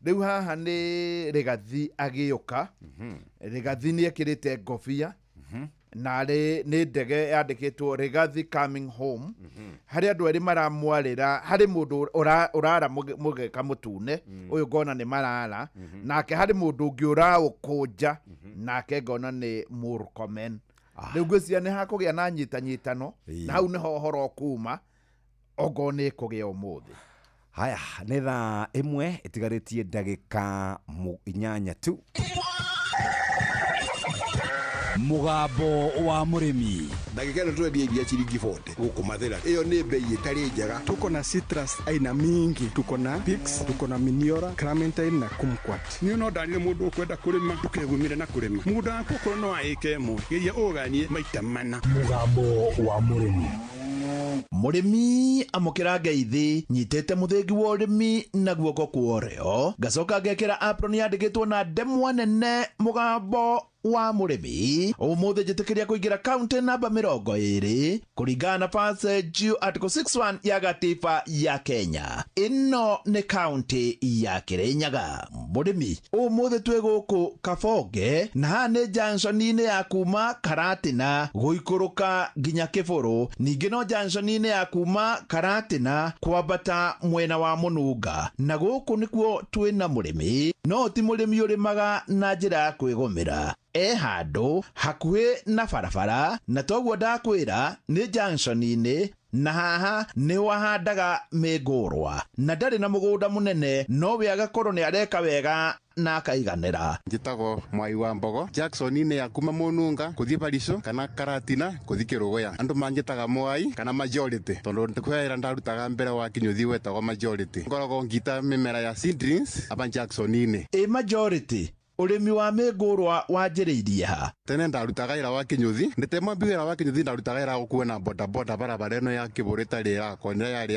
Rĩu haha nĩ Rigathi agĩũka. Rigathi nĩ ekĩrĩte ngobia na arĩ nĩ ndege yandĩkĩtwo "Rigathi coming home". Harĩ andũ erĩ maramwarĩra, harĩ mũndũ ũrara mũgeka mũtune ũyũ, ngona nĩ marara nake. Harĩ mũndũ ũngĩ ũraũkũnja nake, ngona nĩ Murkomen. Rĩu ngwĩciria nĩ hakũgĩa na nyitanyitano na hau nĩho ũhoro ũkuma, ongorwo nĩ ĩkũgĩa ũmũthĩ. Haya, nĩ thaa 1 ĩtigarĩtie ndagĩka 8 tu. Mũgambo wa Mũrĩmi. Ndagĩka ĩno tũrendia iria ciringi 40 gũkũ Mathĩra. Ĩyo nĩ bei ĩtarĩ njega. Tuko na citrus aina mingi, tuko na Pix, tuko na Miniora, Clementine na Kumquat. Niĩ no ndarire mũndũ ũkwenda kũrĩma, ndũkegumire na kũrĩma mũgũnda waku. Okorwo no wa ĩka 1, geria ũganie maita mana. Mũgambo wa Mũrĩmi. Mũrĩmi, amũkĩra ngeithi. Nyitĩte mũthĩngi wa ũrĩmi na guoko kwa ũrĩo, ngacoka ngekĩra apron yandĩkĩtwo na ndemwa nene "Mũgambo wa Mũrĩmi". Ũmũthĩ njĩtĩkĩria kũingĩra kaunti namba 20 kũringana na passage article 61 ya gatiba ya Kenya. Ĩno nĩ kaunti ya Kĩrĩnyaga. Mũrĩmi, ũmũthĩ twĩ gũkũ Kabonge, na haha nĩ junction-inĩ ya kuma Karatina gũikũrũka nginya Kĩbũrũ, ningĩ no junction-inĩ ya kuma Karatina kwambata mwena wa Mũnunga, na gũkũ nĩkuo twĩna mũrĩmi, no ti mũrĩmi ũrĩmaga na njĩra ya kwĩgũmĩra. E handũ hakuhĩ na barabara, na toguo ndakwĩra nĩ junction-inĩ, na haha nĩho ahandaga mĩngũrwa, na ndarĩ na mũgũnda mũnene, no we agakorwo nĩ areka wega na akaiganĩra. Njĩtagwo Mwai wa Mbogo. Jackson-inĩ ya kuma Mũnunga kũthiĩ Barico kana Karatina kũthiĩ Kĩrũgũya, andũ manjĩtaga Mwai kana Majority, tondũ kwĩ ndarutaga mbere wa kĩnyũthi wetagwo Majority. Ngoragwo ngita mĩmera ya seedlings aba Jackson-inĩ. Ĩ Majority, ũrĩmi wa mĩngũrwa wanjĩrĩirie ha? Tene ndarutaga wĩra wa kĩnyũthi, ndĩtemwambi wĩra wa kĩnyũthi, ndarutaga wĩra wa gũkua na bodaboda barabara ĩno ya Kĩbũrũ ĩtarĩ ĩrakwo, nĩyo yarĩ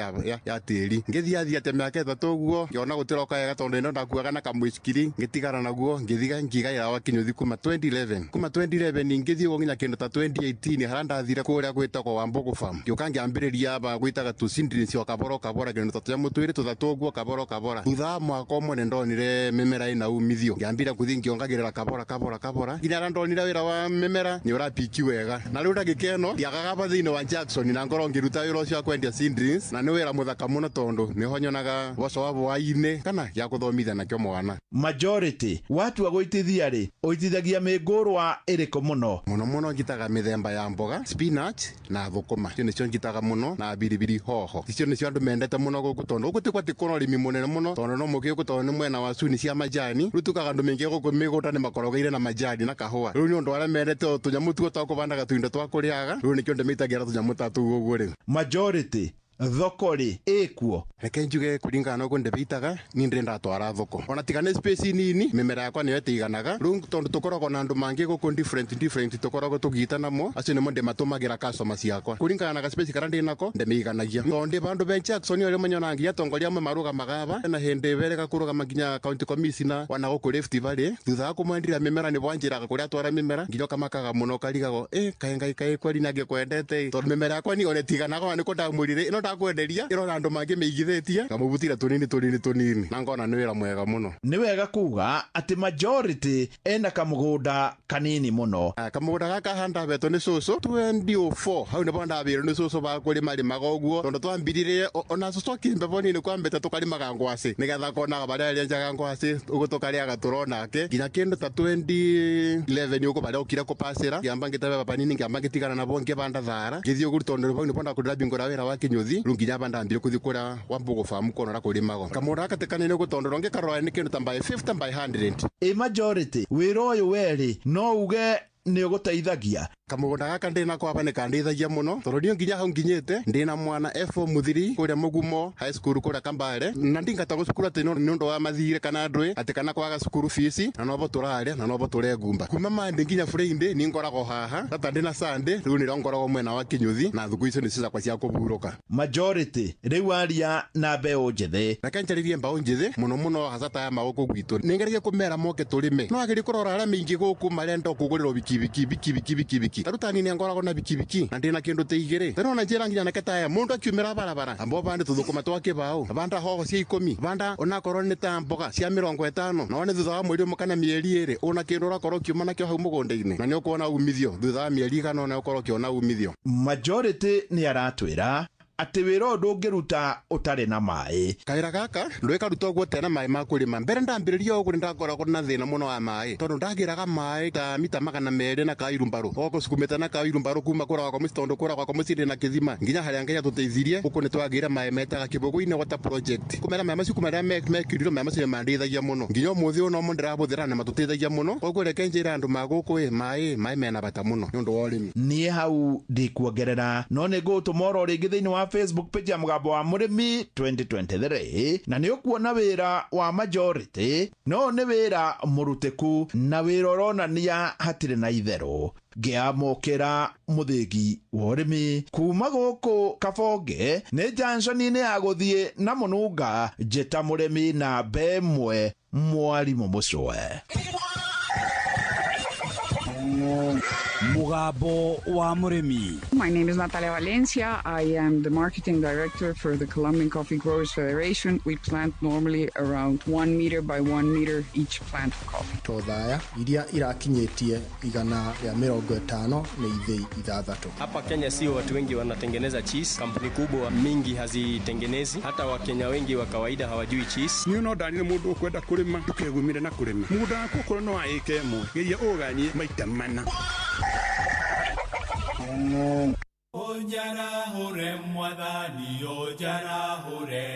ya tĩri. Ngĩthiathia ta mĩaka 3 ũguo, ngĩona gũtiroka wega, tondũ ĩno ndakuaga na kamũicikiri, ngĩtigana naguo, ngĩthiga ngiga wĩra wa kĩnyũthi kuma 2011. Kuma 2011 ngĩthiĩ ũguo nginya kĩndũ ta 2018, harĩa ndathire kũrĩa gwĩtagwo Wambugu Farm, ngĩũka ngĩambĩrĩria aba gwĩtaga tu seedlings o kabora o kabora, kĩndũ ta tũnyamũ twĩrĩ tũthatũ ũguo, kabora o kabora. Thutha wa mwaka 1 nĩndonire mĩmera ĩna umithio, ngĩambĩrĩria kũthiĩ ngĩongagĩrĩra kabora kabora kabora, nginya harĩa ndonire wĩra wa mĩmera nĩ ũrapiki wega, na rĩu ndagĩka ĩno ndiagaga aba thĩinĩ wa Jackson, na ngorwo ngĩruta wĩra ũcio wa kwendia seedlings, na nĩ wĩra mũthaka mũno, tondũ nĩho nyonaga boco wa hwaĩ-inĩ kana gĩa gũthomithia nakĩo mwana. Majority, watua gũitithia rĩ, ũitithagia mĩngũrwa ĩrĩkũ mũno? Mũno mũno njitaga mĩthemba ya mboga, spinach na thũkũma, icio nĩcio njitaga mũno, na biribiri hoho. Icio nĩcio andũ mendete mũno gũkũ, tondũ gũkũ ti gwatĩ kũna ũrĩmi mũnene mũno, tondũ no mũkĩ gũkũ, tondũ nĩ mwena wa cuni cia majani. Rĩu tukaga andũ maingĩ gũkũ mĩgũnda nĩ makorogeire na majani na kahũa. Rĩu nĩ ũndũ arĩa mendete o tũnyamũ tuo twa kũbandaga tũindo twa kũrĩaga, rĩu nĩkĩo ndĩmĩitagĩra tũnyamũ ta tũu ũguo rĩu. Majority, thoko rĩ, ĩkuo? Reke njuge, kũringana na ũguo ndĩmĩitaga niĩ, ndĩrĩ ndatwara thoko ona tiga nĩ space nini, mĩmera yakwa nĩyo ĩtiganaga. Rĩu tondũ tũkoragwo na andũ mangĩ gũkũ different different, tũkoragwo tũgiita namo, acio nĩmo ndĩmatũmagĩra customer ciakwa. Kũringana na gaspace karĩa ndĩ nako, ndĩmĩiganagia, tondũ ndĩ bandũ be Jackson ũrĩa manyonaga nginya atongoria amwe marũgamaga aba, na hĩndĩ berega kũrũgama nginya county commissioner wana gũkũ Rift Valley, thutha wa kũmwenderia mĩmera nĩ bwanjĩraga kũrĩa atwara mĩmera, nginya ũkamakaga mũno, ũkarigagwo ĩ kaĩ Ngai kaĩ kweri nangĩkwendete, tondũ mĩmera yakwa ni ona ĩtiganaga, ona nĩkũ ndamwĩrire ĩno ndakwenderia ĩrona andũ mangĩ mĩigithĩtie, ngamũbutira tũnini tũnini tũnini, na ngona nĩ wĩra mwega mũno. Nĩ wega kuga atĩ Majority ena kamũgũnda kanini mũno. Kamũgũnda gaka handabetwo nĩ cũcũ 2004, hau nĩbo ndabĩirwo nĩ cũcũ bakũrĩma rĩmaga ũguo, tondũ twambiririe ona cũcũ akĩmbe nini kwambĩte tũkarĩmaga ngwacĩ, nĩgetha konaga barĩa arĩenjaga ngwacĩ ũguo tũkarĩaga tũronake, nginya kĩndũ ta 2011 ũguo barĩa ũkire kũpacĩra, ngĩamba ngĩte panini, ngĩamba ngĩtigana nabo, ngĩbanda thara, ngĩthiĩ ũguo, tondũ hau nĩbo ndakũrĩra mbingũra wĩra wa kĩnyũthi. Rĩu nginya aba ndambire kũthiĩ kũrĩa Wambugu Farm kuona ũrĩa kũrĩmagwo. Kamũgũnda gaka ti kanene ũguo, tondũ rongĩkarora nĩ kĩndũ ta by 50 by 100. Ĩ Majority, wĩra ũyũ werĩ no uge nĩ ũgũteithagia? Kamũgũnda gaka ndĩ nako aba nĩ kandeithagia mũno, tondũ niĩ nginya hau nginyĩte ndĩna mwana F4 mũthiri kũrĩa Mũgumo High School kũrĩa Kambare, na ndingatagwo cukuru atĩ nĩ ũndũ wa mathirĩ kana ndũĩ atĩ kana kwaga cukuru fees, na nobo tũrarĩa na nobo tũregumba kuma Monday nginya Friday. Ni ngoragwo haha Saturday na Sunday, rĩu nĩrĩo ngoragwo mwena wa kĩnyũthi, na thukũ icio nĩcio ciakwa cia kũhurũka. Majority, rĩu aria na mbeũ njĩthĩ. Reke njarĩrie mbaũ njĩthĩ mũno mũno, hasa ya magũkũ gwitũ. Nĩngeragia kũmera moke tũrĩme, no agerie kũrora arĩa mĩingĩ gũkũ marenda kũgũrĩrwo bikibiki bikibiki bikibiki. bikibiki ta rutani ni ngoragwo na bikibiki na ndina kindu ta igiri ta nona njira nginya nake taya mundu akiumira barabara ambo bande tuthukuma twa kibao banda hoho cia 10 banda onakorwo ni ta mboga cia 50 na one thutha wa mweri umwe kana mieri iri una kindu urakorwo ukiuma nakio hau mugunda-ini na ni ukuona umithio thutha wa mieri igana ona ukorwo ukiona umithio. Majority ni aratwira atĩ wĩra ũyũ ndũngĩruta ũtarĩ na maĩ. Kawĩra gaka ndwĩkaruta ũguo tena maĩ ma kũrĩma. Mbere ndambĩrĩria ũguo nĩndakoragwo na thĩna mũno wa maĩ tondũ ndagĩraga maĩ ta mita 200 na kairumbarũ ogũcukumĩte na kairumbarũ kuma kũra gwakwa mũciĩ tondũ kũra gwakwa mũciĩ ndĩ na kĩthima nginya harĩa Ngai atũteithirie gũkũ nĩtwagĩire maĩ metaga Kĩbũgũ-inĩ Water Project. Kũmera maĩ macio kuma rĩrĩa mekĩrirwo maĩ macio nĩmandeithagia mũno nginya ũmũthĩ ũyũ nomo ndĩrahũthĩra na matũteithagia mũno. Koguo reke njĩre andũ ma gũkũ ĩ maĩ mena bata mũno nĩ ũndũ wa ũrĩmi. Niĩ hau ndikuongerera no nĩ ngũgũtũma oro rĩngĩ thĩinĩ wa Facebook page ya Mũgambo wa Mũrĩmi 2023 na nĩ ũkuona wĩra wa Majority no nĩ wĩra mũrutĩku na wĩra ũronania hatirĩ na itherũ. Ngĩamũkĩra mũthĩgi wa ũrĩmi kuma gũkũ Kabonge nĩ junction-inĩ ya gũthiĩ na Mũnunga njĩta mũrĩmi namba ĩmwe mwarimũ Mũcwe. Mũgambo wa Mũrĩmi. My name is Natalia Valencia. I am the marketing director for the Colombian Coffee Growers Federation. We plant normally around 1 meter by 1 meter each plant of coffee. Tothaya iria irakinyĩtie 150 nĩ ithĩi 6. Hapa Kenya sio watu wengi wanatengeneza cheese. Kampuni kubwa mingi hazitengenezi. Hata Wakenya wengi wa kawaida hawajui cheese. Niĩ no ndanire mũndũ ũkwenda kũrĩma ndũkegumire na kũrĩma mũgũnda waku okorwo no wa ĩka ĩmwe geria ũganie maita mana. Ũnjarahũre mwathani ũnjarahũre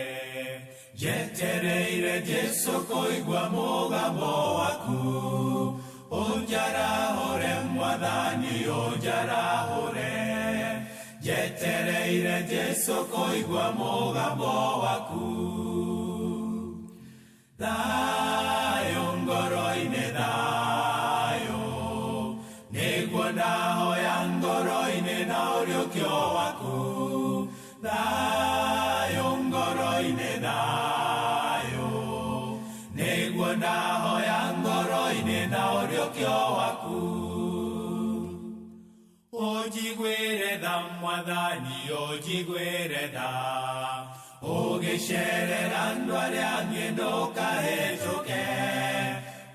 njetereire Jesũ kũigua mũgambo waku. Ũnjarahũre mwathani ũnjarahũre njetereire Jesũ kũigua mũgambo waku. Thayũ ngoro-inĩ thayũ nĩguo ndahoya ngoro-inĩ na ũriũkio waku. Thayũ ngoro-inĩ thayũ nĩguo ndahoya ngoro-inĩ na ũriũkio waku. Ũnjiguĩre tha mwathani ũnjiguĩre tha ũgĩcerera andũ arĩa angĩ ndũkahĩtũke.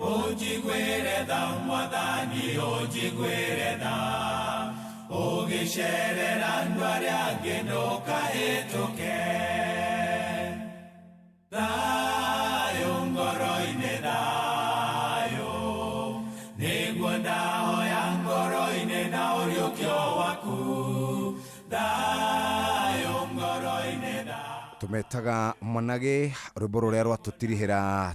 Ũnjiguĩre tha mwathani ũnjiguĩre tha ũgĩcerera andũ arĩa angĩ ndũkahĩtũke. Thayũ ngoro-inĩ thayũ nĩguo ndahoya ngoro-inĩ na ũriũkio waku. Thayũ ngoro-inĩ thayũ. Tumetaga mwanage rwĩmbo rũrĩa rwatũtirihĩra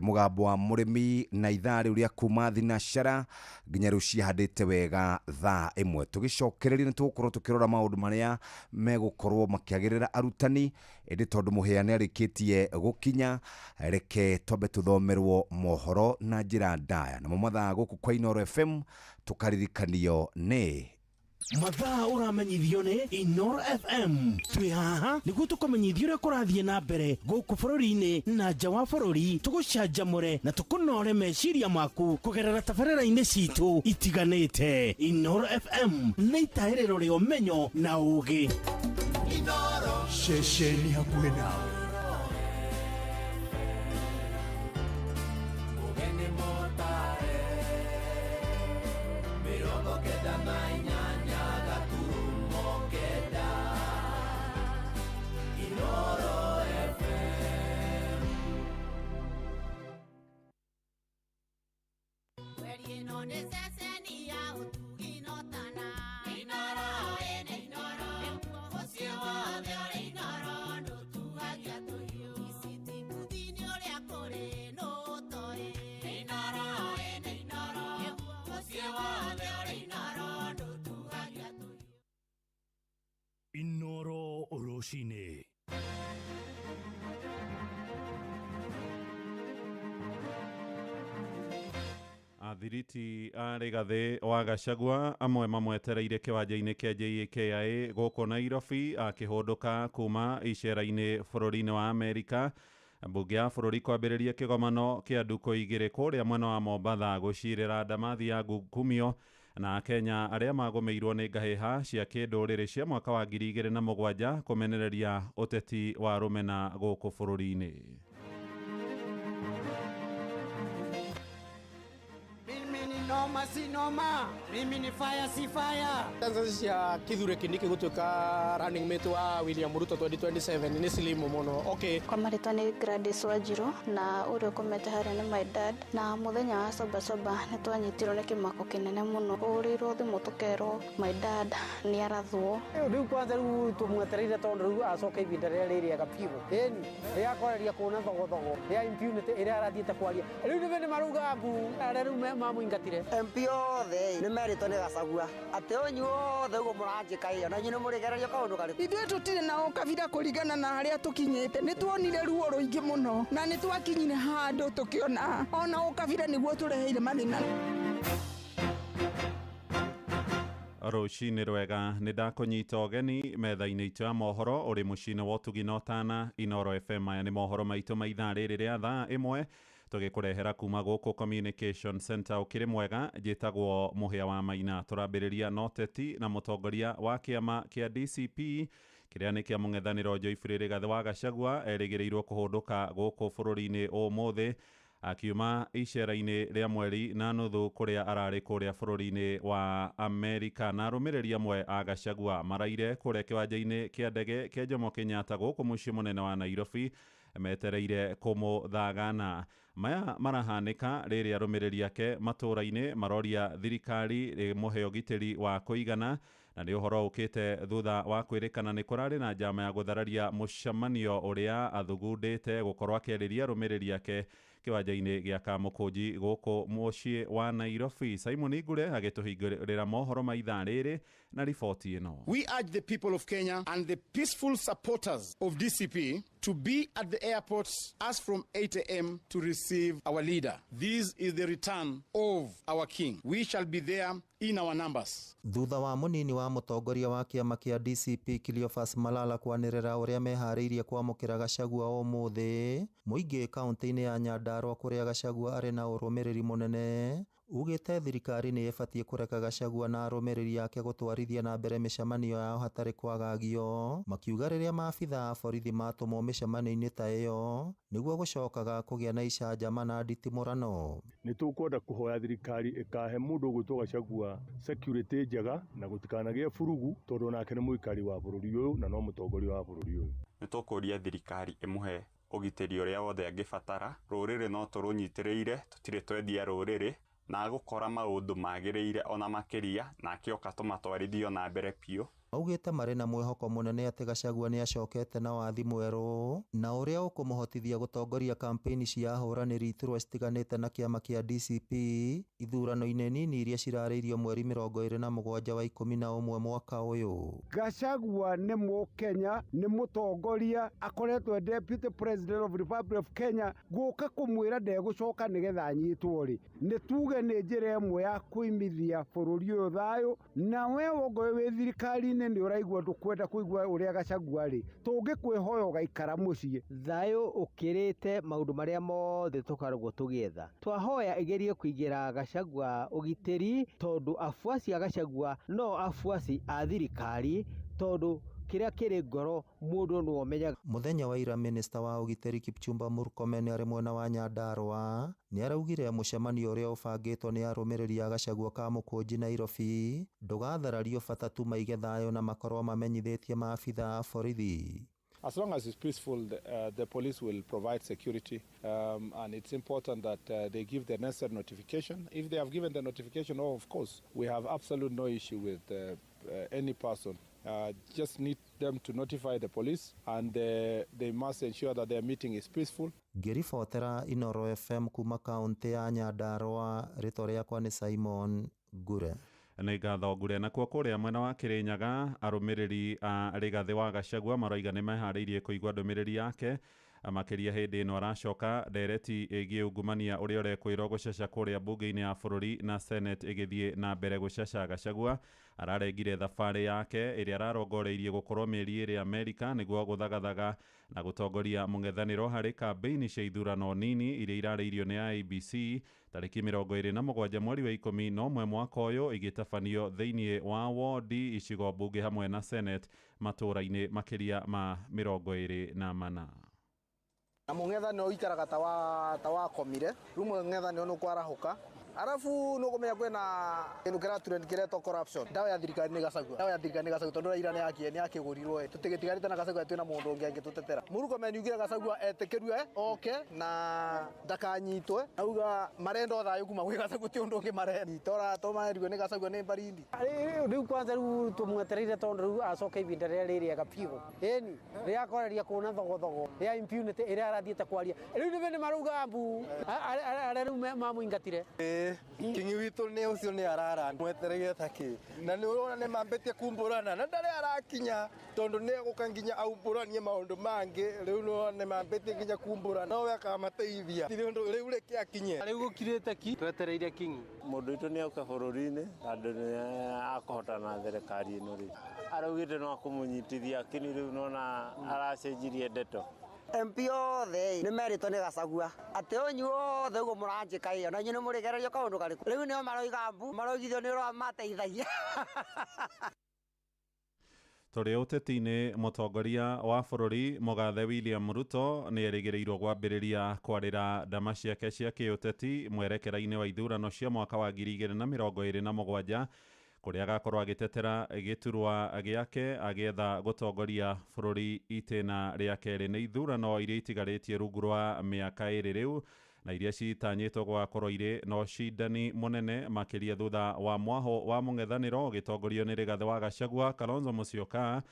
mũgambo wa mũrĩmi na ithaa rĩu rĩa kuma thinacara nginya rĩu cihandĩte wega thaa ĩmwe. Tũgĩcokereria nĩ tũgũkorwo tũkĩrora maũndũ marĩa megũkorwo makĩagĩrĩra arutani ĩndĩ tondũ mũhĩa nĩ arĩkĩtie gũkinya reke twambe tũthomerwo mohoro na njĩra ndaya namo mathaa gũkũ kwa Inooro FM tũkaririkanio nĩ mathaa ũramenyithio nĩ Inooro FM. Twĩ haha nĩguo tũkũmenyithia ũrĩa kũrathiĩ na mbere gũkũ bũrũri-inĩ na nja wa bũrũri, tũgũcanjamũre na tũkũnore meciria maku kũgerera tabarĩra-inĩ citũ itiganĩte. Inooro FM nĩ itahĩrĩro rĩa ũmenyo na ũũgĩ. Ceceni hakuhĩ nawe. Inooro rũcinĩ. Athiriti a Rigathĩ wa Gachagua amwe mamwetereire kĩwanja-inĩ kĩa JKIA gũkũ Nairobi akĩhũndũka kuma icera-inĩ bũrũri-inĩ wa Amerika. Mbunge ya bũrũri kwambĩrĩria kĩgomano kĩa ndukũ igĩrĩ kũrĩa mwena wa Mombatha gũcirĩra ndamathi ya ngukumio Na Kenya arĩa magũmĩirwo nĩ ngahĩha cia kĩndũrĩrĩ cia mwaka wa 2007 kũmenereria ũteti wa rũmena gũkũ bũrũri-inĩ. Noma si noma, mimi ni fire si fire. Chances cia Kithure Kindiki gutuika running mate wa William Ruto 2027 ni slim muno. Okay. Kwa marĩtwa nĩ Gladys Wanjiru na ũrĩa ũkomete harĩa nĩ my dad, na mũthenya wa soba soba nĩ twanyitirwo nĩ kĩmako kĩnene mũno, ũrĩirwo thimũ tũkerwo my dad nĩ arathwo. Rĩu kwanza rĩu tũmwetereire tondũ rĩu acoke ihinda rĩrĩa rĩrĩega biũ, ĩni rĩa kwarĩria kũna thogothogo rĩa impunity ĩrĩa arathiĩte kwaria rĩu nĩ marauga mbu arĩa rĩu mamũingatire. MP othe nĩ merĩtwo nĩ Gachagua atĩ ũnyuĩ othe ũguo mũranjĩka ĩyo na inyuĩ nĩ mũrĩgererio kaũndũ karĩkũ. Ithuĩ tũtirĩ na ũkabira kũringana na harĩa tũkinyĩte, nĩ tuonire ruo rũingĩ mũno na nĩ twakinyire handũ tũkĩona ona ũkabira nĩguo tũreheire mathĩna. Rũcinĩ rwega, nĩ ndakũnyita ũgeni metha-inĩ itũ ya mohoro ũrĩ mũciĩ-inĩ wa ũtugi na ũtana Inoro FM. Maya nĩ mohoro maitũ ma ithaa rĩrĩ rĩa thaa 1 tũgĩkũrehera kuma gũkũ Communication Center. Ũkĩrĩ mwega, njĩtagwo Mũhĩa wa Maina. Tũrambĩrĩria na ũteti na mũtongoria wa kĩama kĩa DCP kĩrĩa nĩ kĩa mũng'ethanĩro Geoffrey Rigathĩ wa Gachagua erĩgĩrĩirwo kũhũndũka gũkũ bũrũri-inĩ ũmũthĩ akiuma icera-inĩ rĩa mweri na nuthu kũrĩa ararĩ kũrĩa bũrũri-inĩ wa Amerika. Na arũmĩrĩri amwe a Gachagua maraire kũrĩa kĩwanja-inĩ kĩa ndege kĩa Jomo Kenyatta gũkũ mũciĩ mũnene wa Nairobi metereire kũmũthagana. Maya marahanĩka rĩrĩa arũmĩrĩri ake matũũra-inĩ maroria thirikari ĩmũhe ũgitĩri wa kũigana, na nĩ ũhoro ũkĩte thutha wa kwĩrĩkana nĩ kũrarĩ na njama ya gũthararia mũcemanio ũrĩa athugundĩte gũkorwo akĩarĩria arũmĩrĩri ake kĩwanja-inĩ gĩa Kamũkũnji gũkũ mũciĩ wa Nairobi. Simon Ngure agĩtũhingũrĩra mohoro ma ithaa rĩrĩ na riboti ĩno. We urge the people of Kenya and the peaceful supporters of DCP to be at the airports as from 8 a.m. to receive our leader. This is the return of our king. We shall be there in our numbers. Thutha wa munini wa mũtongoria wa kĩama kĩa DCP Cleophas Malala kwanĩrĩra ũrĩa meharĩirie kwamũkĩra Gachagua ũmũthĩ, mũingĩ kaũntĩ-inĩ ya Nyandarua kũrĩa Gachagua arĩ na ũrũmĩrĩri mũnene, ugĩte thirikari nĩ ĩbatiĩ kũreka Gachagua na arũmĩrĩri ake gũtwarithia na mbere mĩcemanio yao hatarĩ kwagagio, makiuga rĩrĩa maabitha a borithi matũmwo mĩcemanio-inĩ ta ĩyo nĩguo gũcokaga kũgĩa na icanjama na nditimũrano. Nĩ tũkwenda kũhoya thirikari ĩkahe mũndũ ũgwĩtwo Gachagua security njega na gũtikanagĩe burugu, tondũ nake nĩ mũikari wa bũrũri ũyũ na no mũtongoria wa bũrũri ũyũ. Nĩ tũkũria thirikari ĩmũhe ũgitĩri ũrĩa wothe angĩbatara. Rũrĩrĩ no tũrũnyitĩrĩire, tũtirĩ twendia rũrĩrĩ, na gũkora maũndũ magĩrĩire ona makĩria, na akĩoka tũmatwarithio na mbere biũ. Augĩte marĩ na mwĩhoko mũnene atĩ Gachagua nĩ acokete na wathi mwerũ na ũrĩa ũkũmũhotithia gũtongoria kampeni cia ahũranĩri iturwa citiganĩte na kĩama kĩa DCP ithurano-inĩ nini iria cirarĩirio mweri 27 wa 11 mwaka ũyũ. Gachagua nĩ mũkenya, nĩ mũtongoria, akoretwo deputy president of Republic of Kenya, gũka kũmwĩra ndegũcoka nĩgetha anyitwo rĩ, nĩ tuge nĩ njĩra ĩmwe ya kũimithia bũrũri ũyũ thayũ, na we wongoe wĩ thirikari-inĩ nĩ ũraigua ndũkwenda kũigua ũrĩa Gachagua rĩ, tũngĩkwĩhoya ũgaikara mũciĩ. Thayũ ũkĩrĩte maũndũ marĩa mothe tũkoragwo tũgĩetha. Twahoya ĩgerie kũigĩra Gachagua ũgitĩri, tondũ afuasi a Gachagua no afuasi a thirikari, tondũ kĩrĩa kĩrĩ ngoro mũndũ no amenyaga. Mũthenya wa ira minista wa ũgitĩri Kipchumba Murkomen arĩ mwena wa Nyandarua nĩ araugire mũcemanio ũrĩa ũbangĩtwo nĩ arũmĩrĩri a Gachagua Kamũkũnji Nairobi ndũgatharario bata tu maige thayũ na makorwo mamenyithĩtie maabitha a borithi. As long as it's peaceful, the police will provide security, and it's important that they give the necessary notification. If they have given the notification, oh, of course, we have absolutely no issue with any person. Just need them to notify the police, and they must ensure that their meeting is peaceful. Ngĩribotera Inoro FM kuma kaunti ya Nyandarua, rĩtwa rĩakwa nĩ Simon Ngure. Nĩ ngatho Ngure. Nakuo kũrĩa mwena wa Kĩrĩnyaga arũmĩrĩri a Rigathĩ wa Gachagua maroiga nĩ meharĩirie kũigua ndũmĩrĩri yake Makĩria hĩndĩ ĩno aracoka ndereti ĩgiĩ ungumania ũrĩa ũrekwĩrwo gũcaca kũrĩa mbunge-inĩ ya bũrũri na Senate ĩgĩthiĩ na mbere gũcaca. Gachagua ararengire thabarĩ yake ĩrĩa ararongoreirie gũkorwo mĩeri ĩrĩ Amerika nĩguo gũthagathaga na gũtongoria mũng'ethanĩro harĩ kambĩini cia ithurano nini iria irarĩirio nĩ IEBC tarĩki 27 mweri wa 11 mwaka ũyũ, igĩtabanio thĩinĩ wa wodi, icigo mbunge hamwe na Senate matũũra-inĩ makĩria ma 24. Na mũng'ethanĩro ũikaraga ta wakomire, rĩu mũng'ethanĩro nĩ ũkwarahuka. Arabu nĩ ũkũmenya kwĩna kĩndũ kĩra trend kĩretwo corruption. Ndawa ya thirikari nĩ Gachagua, ndawa ya thirikari nĩ Gachagua tondũ Raila nĩ akĩgũrirwo. Tũtigĩtigarĩte na Gachagua, twĩna mũndũ ũngĩ angĩtũtetera. Murkomen yugire Gachagua etĩkĩrwe oke na ndakanyitwe, auga marenda o thayũ kuma gwĩ Gachagua, ti ũndũ ũngĩ marenda. Tora tomarirwe nĩ Gachagua nĩ baridi. Rĩu kwanza rĩu tũmwetereire tondũ rĩu acoke ihinda rĩrĩa rĩrĩega biũ. Ĩni rĩa kwaria kũna thogothogo ya impunity ĩrĩa arathiĩte kwaria. Rĩu nĩ marauga mbu arĩa rĩu mamũingatire. Kingi witũ nĩ ũcio nĩ arara mwetereire ta kĩ, na nĩ ũrona nĩ mambĩtie kumbũrana na ndarĩ arakinya tondũ nĩ egũka nginya aumbũranie maũndũ mangĩ. Rĩu nĩ nĩ mambĩtie nginya kumbũrana, no we akamateithia rĩu reke akinye. Rĩu gũkirĩte ki twetereire Kingi. Mũndũ witũ nĩ oke bũrũri-inĩ tondũ nĩ akũhotana na thirikari ĩno rĩ araugĩte no akũmũnyitithia, lakini rĩu nona aracenjirie ndeto. MP othe nĩ merĩtwo nĩ Gachagua atĩ ũnyui wothe ũguo mũranjĩka ĩ, ona inyuĩ nĩ mũrĩgererio kaũndũ karĩkũ. Rĩu nĩo maroiga mbu, maroigithio nĩ ũrĩa mateithagia. Tũrĩ ũteti-inĩ, mũtongoria wa bũrũri mũgathe William Ruto nĩ erĩgĩrĩirwo kwambĩrĩria kwarĩra ndama ciake cia kĩũteti mwerekera-inĩ wa ithurano cia mwaka wa 2027 kũrĩa agakorwo agĩtetera gĩturwa gĩake agĩetha gũtongoria bũrũri itĩna rĩa kerĩ. Nĩ ithurano iria itigarĩtie rungu rwa mĩaka 2 rĩu na iria citanyĩtwo gũgakorwo irĩ na ũcindani mũnene makĩria thutha wa mwaho wa mũng'ethanĩro ũgĩtongorio nĩ Rigathĩ wa Gachagua, Kalonzo Musyoka,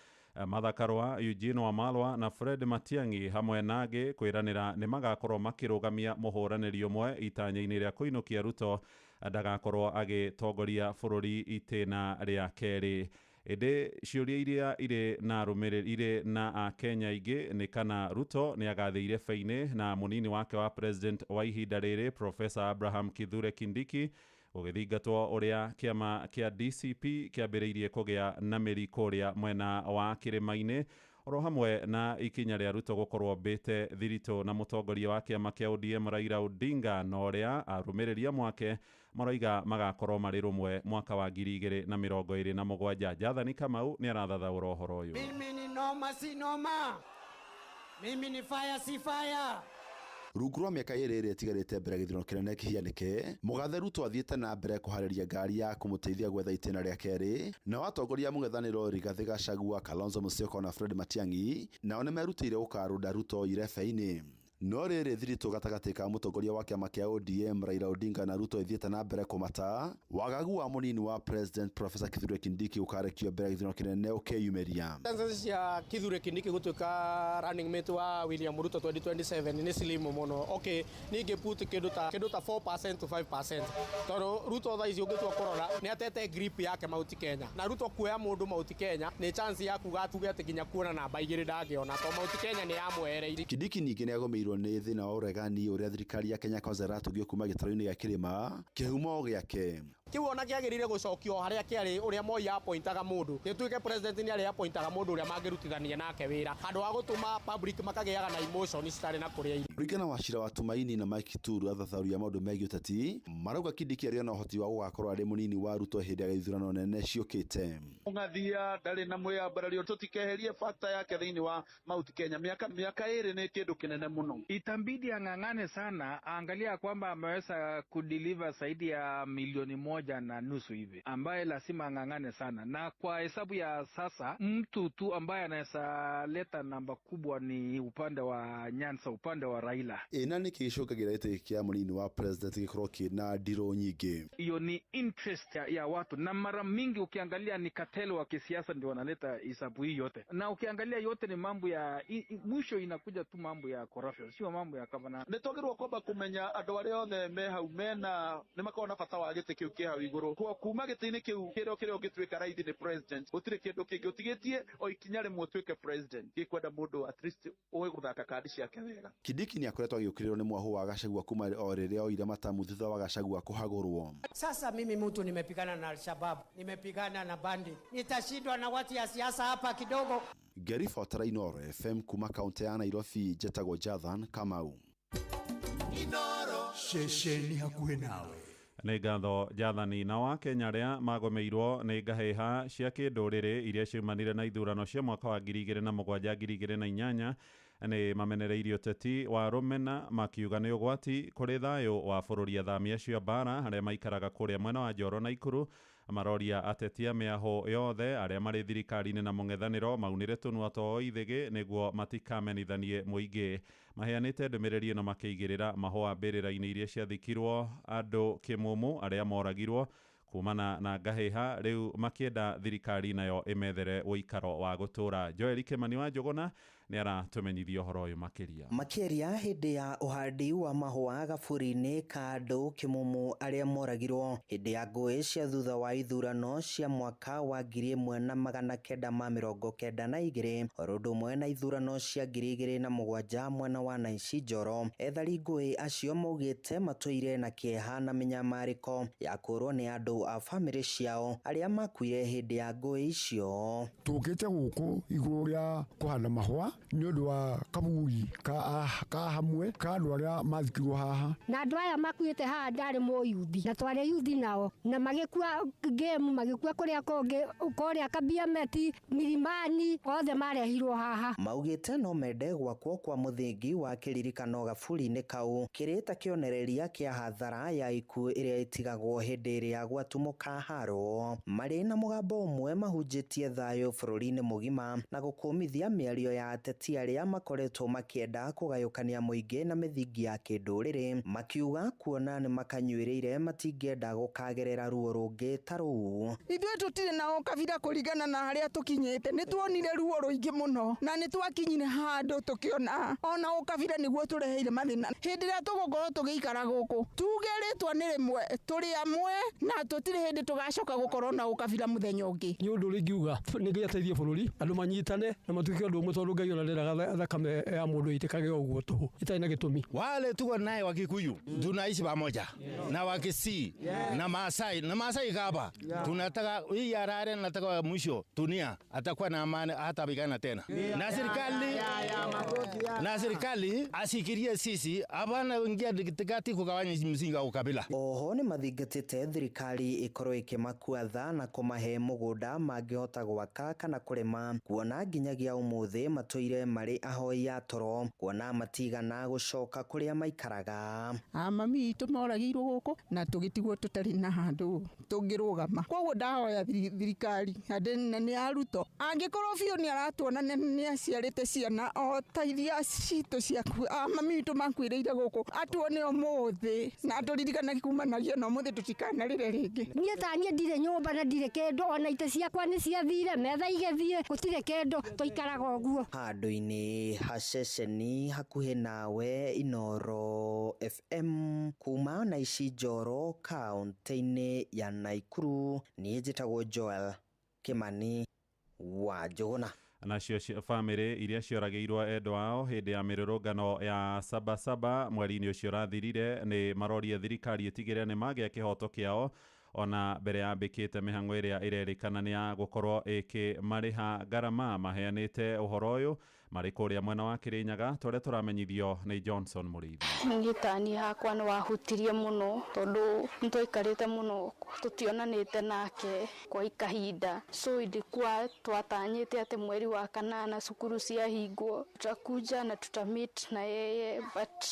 Martha Karua, Eugene Wamalwa na Fred Matiang'i hamwe na angĩ kwĩranĩra nĩ magakorwo makĩrũgamia mũhũranĩri ũmwe itanya-inĩ rĩa kũinũkia Ruto ndagakorwo agĩtongoria bũrũri itĩna rĩa kerĩ. Ĩndĩ ciũria iria irĩ na arũmĩrĩri irĩ na akenya aingĩ nĩ kana Ruto nĩ agathĩire irebe-inĩ na mũnini wake wa president wa ihinda rĩrĩ Professor Abraham Kithure Kindiki gũgĩthingatwo ũrĩa kĩama kĩa DCP kĩambĩrĩirie kũgĩa na mĩri kũrĩa mwena wa kĩrĩma-inĩ, oro hamwe na ikinya rĩa Ruto gũkorwo mbĩte thiritũ na mũtongoria wa kĩama kĩa ODM Raila Odinga, na ũrĩa arũmĩrĩri mwake maroiga magakorwo marĩ rũmwe mwaka wa 2027. Jathani Kamau nĩ arathathaũra ũhoro ũyũ. Mimi ni noma si noma, mimi ni fire si fire. Rungu rwa mĩaka 2 ĩrĩa ĩtigarĩte mbere ya gĩthurano kĩnene kĩhianĩke, mũgathe Ruto athiĩte na mbere kũharĩria ngari ya kũmũteithia gwetha itĩna rĩa kerĩ. Nao atongoria a mũng'ethanĩro Rigathĩ Gachagua, Kalonzo Musyoka na Fred Matiang'i nao nĩmerutĩire gũkarũnda Ruto irebe-inĩ. No rĩrĩ thiritũ gatagatĩ ka mũtongoria wa kĩama kĩa ODM Raila Odinga na Ruto ĩthiĩte na mbere kũmata, wagagu wa mũnini wa president Professor Kithure Kindiki ũkarekio mbere ya gĩthurano kĩnene ũkĩyumĩria. Chances cia Kithure Kindiki gũtuĩka running mate wa William Ruto 2027 nĩ slim mũno. Okay, niĩ ingĩput kĩndũ ta 4% to 5%, tondũ Ruto thaa ici ũngĩtua kũrora nĩ atete grip yake Mount Kenya, na Ruto kuoya mũndũ Mount Kenya nĩ chance ya kuga tuge atĩ nginya kuona namba 2 ndangĩona, tondũ Mount Kenya nĩ yamwehereirie. Kindiki ningĩ nĩ agũmĩirwo nĩ thĩna wa ũregani ũrĩa thirikari ya Kenya Kwanza ĩratũgio kuma gĩtarũ-inĩ gĩa kĩrĩma kĩhumo gĩake. Kĩu ona kĩagĩrĩire gũcokio harĩa kĩarĩ ũrĩa Moi apointaga mũndũ, gĩtuĩke president nĩ arĩa apointaga mũndũ ũrĩa mangĩrutithania nake wĩra, handũ ha gũtũma public makagĩaga na emotion citarĩ na kũrĩa irio. Kũringana wa cira wa Tumaini na Mike Turu, athathaũri a maũndũ megiĩ ũteti marauga Kindiki arĩ na ũhoti wa gũgakorwo arĩ mũnini wa Ruto hĩndĩ ya ithurano nene ciũkĩte. Mũng'athia ndarĩ na mwĩyambarario, tũtikeherie factor yake thĩinĩ wa Mount Kenya. Mĩaka 2 nĩ kĩndũ kĩnene mũno. Itambidi ang'ang'ane sana, aangalia kwamba ameweza kudeliver zaidi ya 1.5 milioni hivi, ambaye lazima ang'ang'ane sana. Na kwa hesabu ya sasa, mtu tu ambaye anaweza leta namba kubwa ni upande wa Nyanza, upande wa Raila. Ĩna nĩkĩ gĩcũngagĩra gĩtĩ kĩa mũnini wa president gĩkorwo kĩna ndirũ nyingĩ? Hiyo ni interest ya watu, na mara mingi ukiangalia ni katelo wa kisiasa ndio wanaleta hesabu hii yote, na ukiangalia yote ni mambo ya mwisho inakuja tu mambo ya corruption, sio mambo ya kama. Nĩ twagĩrĩirwo kwamba kũmenya andũ arĩa othe me hau mena nĩ makoragwo na bata wa gĩtĩ kĩu kĩ hau igũrũ. Kwa kuma gĩtĩ-inĩ kĩu kĩrĩa kĩrĩa ũngĩtuĩka raithi nĩ president, gũtirĩ kĩndũ kĩngĩ ũtigĩtie o ikinya rĩmwe ũtuĩke president. Gĩkwenda mũndũ at least ũĩ gũthaka kandi ciake wega. Kindiki nĩ akoretwo agĩũkĩrĩrwo nĩ mwahũ wa Gachagua kuma o rĩrĩa oire matamu thutha wa Gachagua kũhagũrwo. Sasa mimi mtu nimepigana na Al-Shabaab, nimepigana na bandit, nitashindwa na watu ya siasa hapa kidogo? Ngĩribotera Inooro FM kuma kaunti ya Nairobi, njĩtagwo Jathan Kamau. Inooro ceceni hakuhĩ nawe. Nĩ ngatho Jathani. Na wa Kenya arĩa magomeirwo nĩ ngahĩha cia kĩndũrĩrĩ iria ciumanire na ithurano cia mwaka wa 2007 2008 nĩ mamenereirie ũteti wa rũmena makiuga nĩ ũgwati kũrĩ thayũ wa bũrũri. Athami acio a mbara arĩa maikaraga kũrĩa mwena wa Njoro na Ikuru maroria ateti a mĩahũ yothe arĩa marĩ thirikari-inĩ na mũng'ethanĩro maunĩre tũnua twao ithĩgĩ nĩguo matikamenithanie mũingĩ. Maheanĩte ndũmĩrĩri ĩno makĩigĩrĩra mahũa mbĩrĩra-inĩ iria ciathikirwo andũ kĩmũmũ arĩa moragirwo kumana na ngahĩha, rĩu makĩenda thirikari nayo ĩmethere ũikaro wa gũtũra. Joel Kimani wa Njũgũna nĩ aratũmenyithia ũhoro ũyũ makĩria. Makĩria hĩndĩ ya ũhandi wa mahũa gaburi-inĩ ka andũ kĩmumu arĩa moragirwo hĩndĩ ya ngũĩ cia thutha wa ithurano cia mwaka wa 1992 oro ũndũ ũmwe na ithurano cia 2007 mwena wa Naici Njoro. Ethari ngũĩ acio maugĩte matũire na kĩeha na mĩnyamarĩko ya kũrwo nĩ andũ a bamĩrĩ ciao arĩa makuire hĩndĩ ya ngũĩ icio. Tũkĩte gũkũ igũrũ rĩa kũhanda mahũa nĩ ũndũ wa kaburi ka hamwe ka andũ arĩa mathikirwo haha. Na andũ aya makuĩte haha ndarĩ mũyuthi na twarĩ yuthi nao na magĩkua ngemu magĩkua kũrĩa kũngĩ kũrĩa Kabiameti Milimani othe marehirwo haha. Maugĩte no mende gwakwo kwa mũthingi wa kĩririkano gaburi-inĩ kau kĩrĩ ta kĩonereria kĩa hathara ya ikuũ ĩrĩa ĩtigagwo hĩndĩ ĩrĩa gwatumũka haro. Marĩ na mũgambo ũmwe mahunjĩtie thayũ bũrũri-inĩ mũgima na gũkũmithia mĩario ya ateti arĩa makoretwo makĩenda kũgayũkania mũingĩ na mĩthingi ya kĩndũrĩrĩ, makiuga kuona nĩ makanyuĩrĩire matingĩenda gũkagerera ruo rũngĩ ta rũu. Ithuĩ tũtirĩ na ũkabira kũringana na harĩa tũkinyĩte, nĩ tuonire ruo rũingĩ mũno na nĩ twakinyire handũ tũkĩona ona ũkabira nĩguo tũreheire mathĩna. Hĩndĩ ĩrĩa tũgũkorwo tũgĩikara gũkũ tuge rĩtwa nĩ rĩmwe, tũrĩ amwe na tũtirĩ hĩndĩ tũgacoka gũkorwo na ũkabira mũthenya ũngĩ. Nĩ ũndũ ũrĩa ingiuga nĩ Ngai ateithie bũrũri, andũ manyitane na matuĩke ũndũ ũmwe, tondũ Ngai ona ndendaga thakame ya mũndũ ĩitĩkage ũguo tũhũ ĩtarĩ na gĩtũmi. Wale tuko naye wa Kikuyu tunaishi pamoja na wa Kisii na Maasai na Maasai kaba tunataka hii Harare, nataka wa mwisho dunia atakuwa na amani hatapigana tena. Na serikali asikirie sisi, hapana ingia katikati kugawanya msingi wa ukabila. Oho nĩ mathingatĩte thirikari ĩkorwo ĩkĩmakua tha na kũmahe mũgũnda mangĩhota gwaka kana kũrĩma, kuona nginyagia ũmũthĩ matũire marĩ ahoi a toro, kuona matigana gũcoka kũrĩa maikaraga. Mami itũ moragĩirwo gũkũ na tũgĩtigwo tũtarĩ na handũ tũngĩrũgama. Koguo ndahoya thirikari na nĩ ya Ruto, angĩkorwo biũ nĩ aratuona nĩ aciarĩte ciana o ta iria citũ ciaku mami itũ makuĩrĩire gũkũ, atuone ũmũthĩ na atũririkane kumanagia na ũmũthĩ tũtikanarĩre rĩngĩ. Niĩ ta niĩ ndirĩ nyũmba na ndirĩ kĩndũ, ona itĩ ciakwa nĩ ciathire, metha igĩthiĩ, gũtirĩ kĩndũ, tũikaraga ũguo. Handũ-inĩ ha ceceni hakuhĩ nawe Inooro FM kuma Naici Njoro kaunti-inĩ ya Naikuru, niĩ njĩtagwo Joel Kimani wa Njũgũna. Nacio bamĩrĩ iria cioragĩirwo endwa ao hĩndĩ ya mĩrũrũngano ya Sabasaba mweri-inĩ ũcio ũrathirire nĩ maroria thirikari ĩtigĩrĩre nĩ magĩa kĩhoto kĩao ona mbere yambĩkĩte mĩhang'o ĩrĩa ĩrerĩkana nĩ ya gũkorwo ĩkĩmarĩha ngarama. Maheanĩte ũhoro ũyũ marĩ kũrĩa mwena wa Kĩrĩnyaga tũrĩa tũramenyithio nĩ Johnson Mũrĩithi. Niĩ ta niĩ hakwa nĩ wahutirie mũno tondũ nĩ twaikarĩte mũno tũtionanĩte nake kwa kahinda, so ilikuwa twatanyĩte atĩ mweri wa kanana cukuru ciahingwo tutakuja na tutamit na yeye but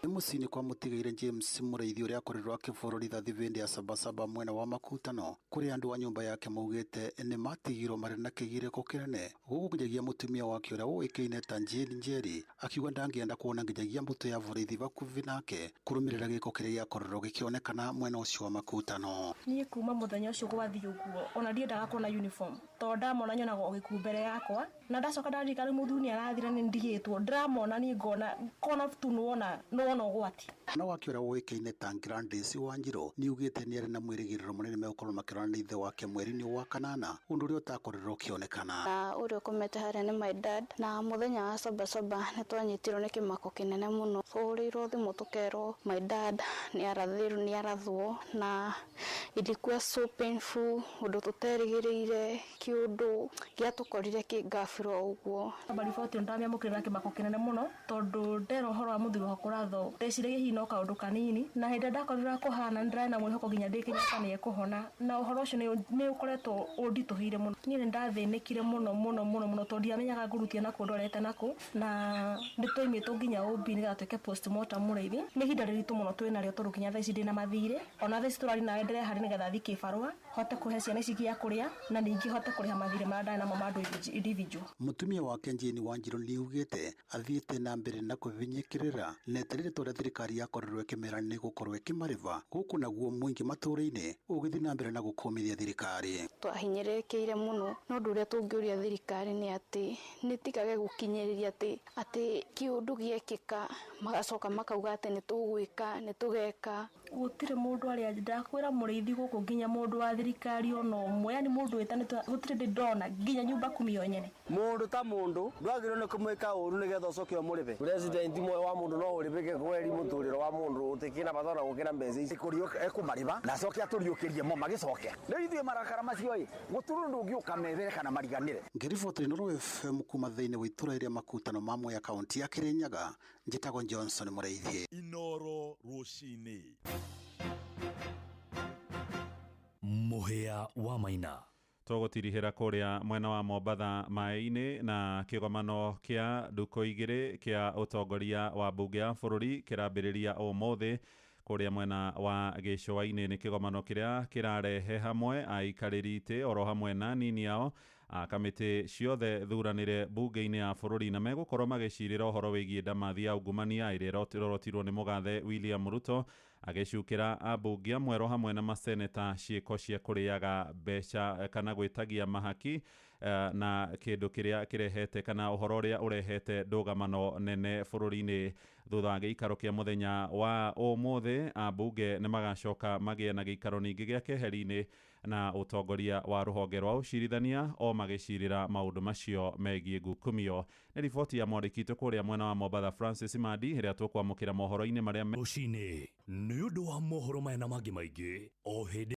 nĩ mũciĩ-inĩ kwa mũtigaire James Mũrĩithi ũrĩa akorirwo akĩbũrũritha thibindi ya Sabasaba mwena wa Makutano kũrĩa andũ a nyũmba yake maugĩte nĩ matigirwo marĩ na kĩgirĩko kĩnene gũkũ nginyagia mũtumia wake ũrĩa ũĩkaine ta Jane Njeri akiuga ndangĩenda kuona nginyagia mbũtũ ya borithi bakuvi nake kũrũmĩrĩra gĩko kĩrĩa gĩakorirwo gĩkĩonekana mwena ũcio wa Makutano. Niĩ kuma mũthenya ũcio gwathiĩ ũguo ona ndiendaga kuona uniform Tondũ ndamona nyonaga o gĩkuũ mbere yakwa na ndacoka ndarika rĩu mũthuri nĩ arathira nĩ ndigĩtwo ndĩramona niĩ ngona kona tu nĩwona ũgwati. Na wake ũrĩa ũĩkaine ta Gladys Wanjiru nĩaugĩte nĩarĩ na mwĩrĩgĩrĩro mũnene megũkorwo makĩrora nĩ ithe wake mweri-inĩ wa kanana, ũndũ ũrĩa ũtakorirwo ũkĩonekana. Na ũrĩa ũkomete harĩa nĩ my dad, na mũthenya wa Sabasaba nĩ twanyitirwo nĩ kĩmako kĩnene mũno. Tũhũrĩirwo thimũ tũkerwo my dad nĩ arathwo, na ilikuwa so painful, ũndũ tũterĩgĩrĩire, kĩũndũ gĩatũkorire kĩngabĩro ũguo. Riboti ĩyo ndamĩamũkĩrire na kĩmako kĩnene mũno tondũ ndera ũhoro wa mũthuri wakwa kũrathwo ndeciragia hihi no kaũndũ kanini, na hĩndĩ ĩrĩa ndakorirwo kũhana nĩ ndĩrarĩ na mwĩhoko nginya ndĩ Kenyatta nĩ ekũhona, na ũhoro ũcio nĩ ũkoretwo ũnditũhĩire mũno. Niĩ nĩ ndathĩnĩkire mũno mũno mũno mũno tondũ ndiamenyaga ngũrutia nakũ ndorete nakũ, na nĩ twaimĩtwo nginya ũmbi nĩgetha twĩke postmortem mũrĩithi. Nĩ ihinda rĩritũ mũno twĩ narĩo tondũ nginya thaa ici ndĩna mathirĩ, ona thaa ici tũrari nawe ndĩreharĩria nĩgetha thiĩ kĩbarũa hote kũhe ciana ici gĩa kũrĩa na ningĩ hote kũrĩha mathirĩ marĩa ndarĩ namo ma andũ individual. Mũtumia wake Jane Wanjiru nĩaugĩte athiĩte na mbere na kũhinyĩkĩrĩra na etereire ũrĩa thirikari yakorirwo ĩkĩmera nĩ gũkorwo ĩkĩmarĩva gũkũ naguo mũingĩ matũũra-inĩ ũgĩthiĩ na mbere na gũkũmithia thirikari. Twahinyĩrĩrĩkĩire mũno, no ũndũ ũrĩa tũngĩũria thirikari nĩ atĩ nĩ tigage gũkinyĩrĩria atĩ kĩũndũ gĩekĩka magacoka makauga atĩ nĩ tũgwĩka nĩ tũgeka. Gũtirĩ mũndũ arĩa ndakwĩra mũrĩithi gũkũ nginya mũndũ wa thirikari ona ũmwe, yani mũndũ wĩtanĩtwo gũtirĩ ndĩ ndona nginya nyumba kumi yo nyene. Mũndũ ta mũndũ ndwagĩrĩirwo nĩ kũmwĩka ũru nĩgetha ũcoke ũmũrĩbe. President muoyo wa mũndũ no ũrĩbĩke kweri mũtũrĩre wa mũndũ ũtĩkĩna bata ona gũkĩra mbeca ici. Ekũmarĩba na acoke atũriũkĩrie mo magĩcoke. Rĩu ithuĩ marakara macio ĩ gũtirĩ ũndũ ũngĩũka methere kana mariganĩre. Ngĩribotera Inooro FM kuma thĩinĩ wa itũra rĩa Makutano ma Mwea kaunti ya Kirinyaga, njĩtagwo Johnson Mũrĩithi. Inooro rũcinĩ. Mũhĩa wa Maina. Tũgũtirihĩra kũrĩa mwena wa Mombatha maĩ-inĩ na kĩgomano kĩa ndukũ igĩrĩ kĩa ũtongoria wa mbunge ya bũrũri kĩrambĩrĩria ũmũthĩ kũrĩa mwena wa gĩcũa-inĩ. Nĩ kĩgomano kĩrĩa kĩrarehe hamwe aikarĩri itĩ oro hamwe na nini ao a kamĩtĩ ciothe thuranĩre mbunge-inĩ ya bũrũri, na megũkorwo magĩcirĩra ũhoro wĩgiĩ ndamathi ya ungumania ĩrĩa ĩrorotirwo nĩ mũgathe William Ruto agĩcukĩra ambunge amwe oro hamwe na maseneta ciĩko cia kũrĩaga mbeca kana gwĩtagia mahaki na kĩndũ kĩrĩa kĩrehete kana ũhoro ũrĩa ũrehete ndũgamano nene bũrũri-inĩ. Thutha wa gĩikaro kĩa mũthenya wa ũmũthĩ, ambunge nĩ magacoka magĩe na gĩikaro ningĩ gĩa keheri-inĩ na ũtongoria wa rũhonge rwa ũcirithania o magĩcirĩra maũndũ macio megiĩ ngukumio. Nĩ riboti ya mwandĩki witũ kũrĩa mwena wa Mombatha Francis Mandi ĩrĩa tũkwamũkĩra mohoro-inĩ marĩa rũcinĩ. Nĩ ũndũ wa mohoro maya na mangĩ maingĩ o hĩndĩ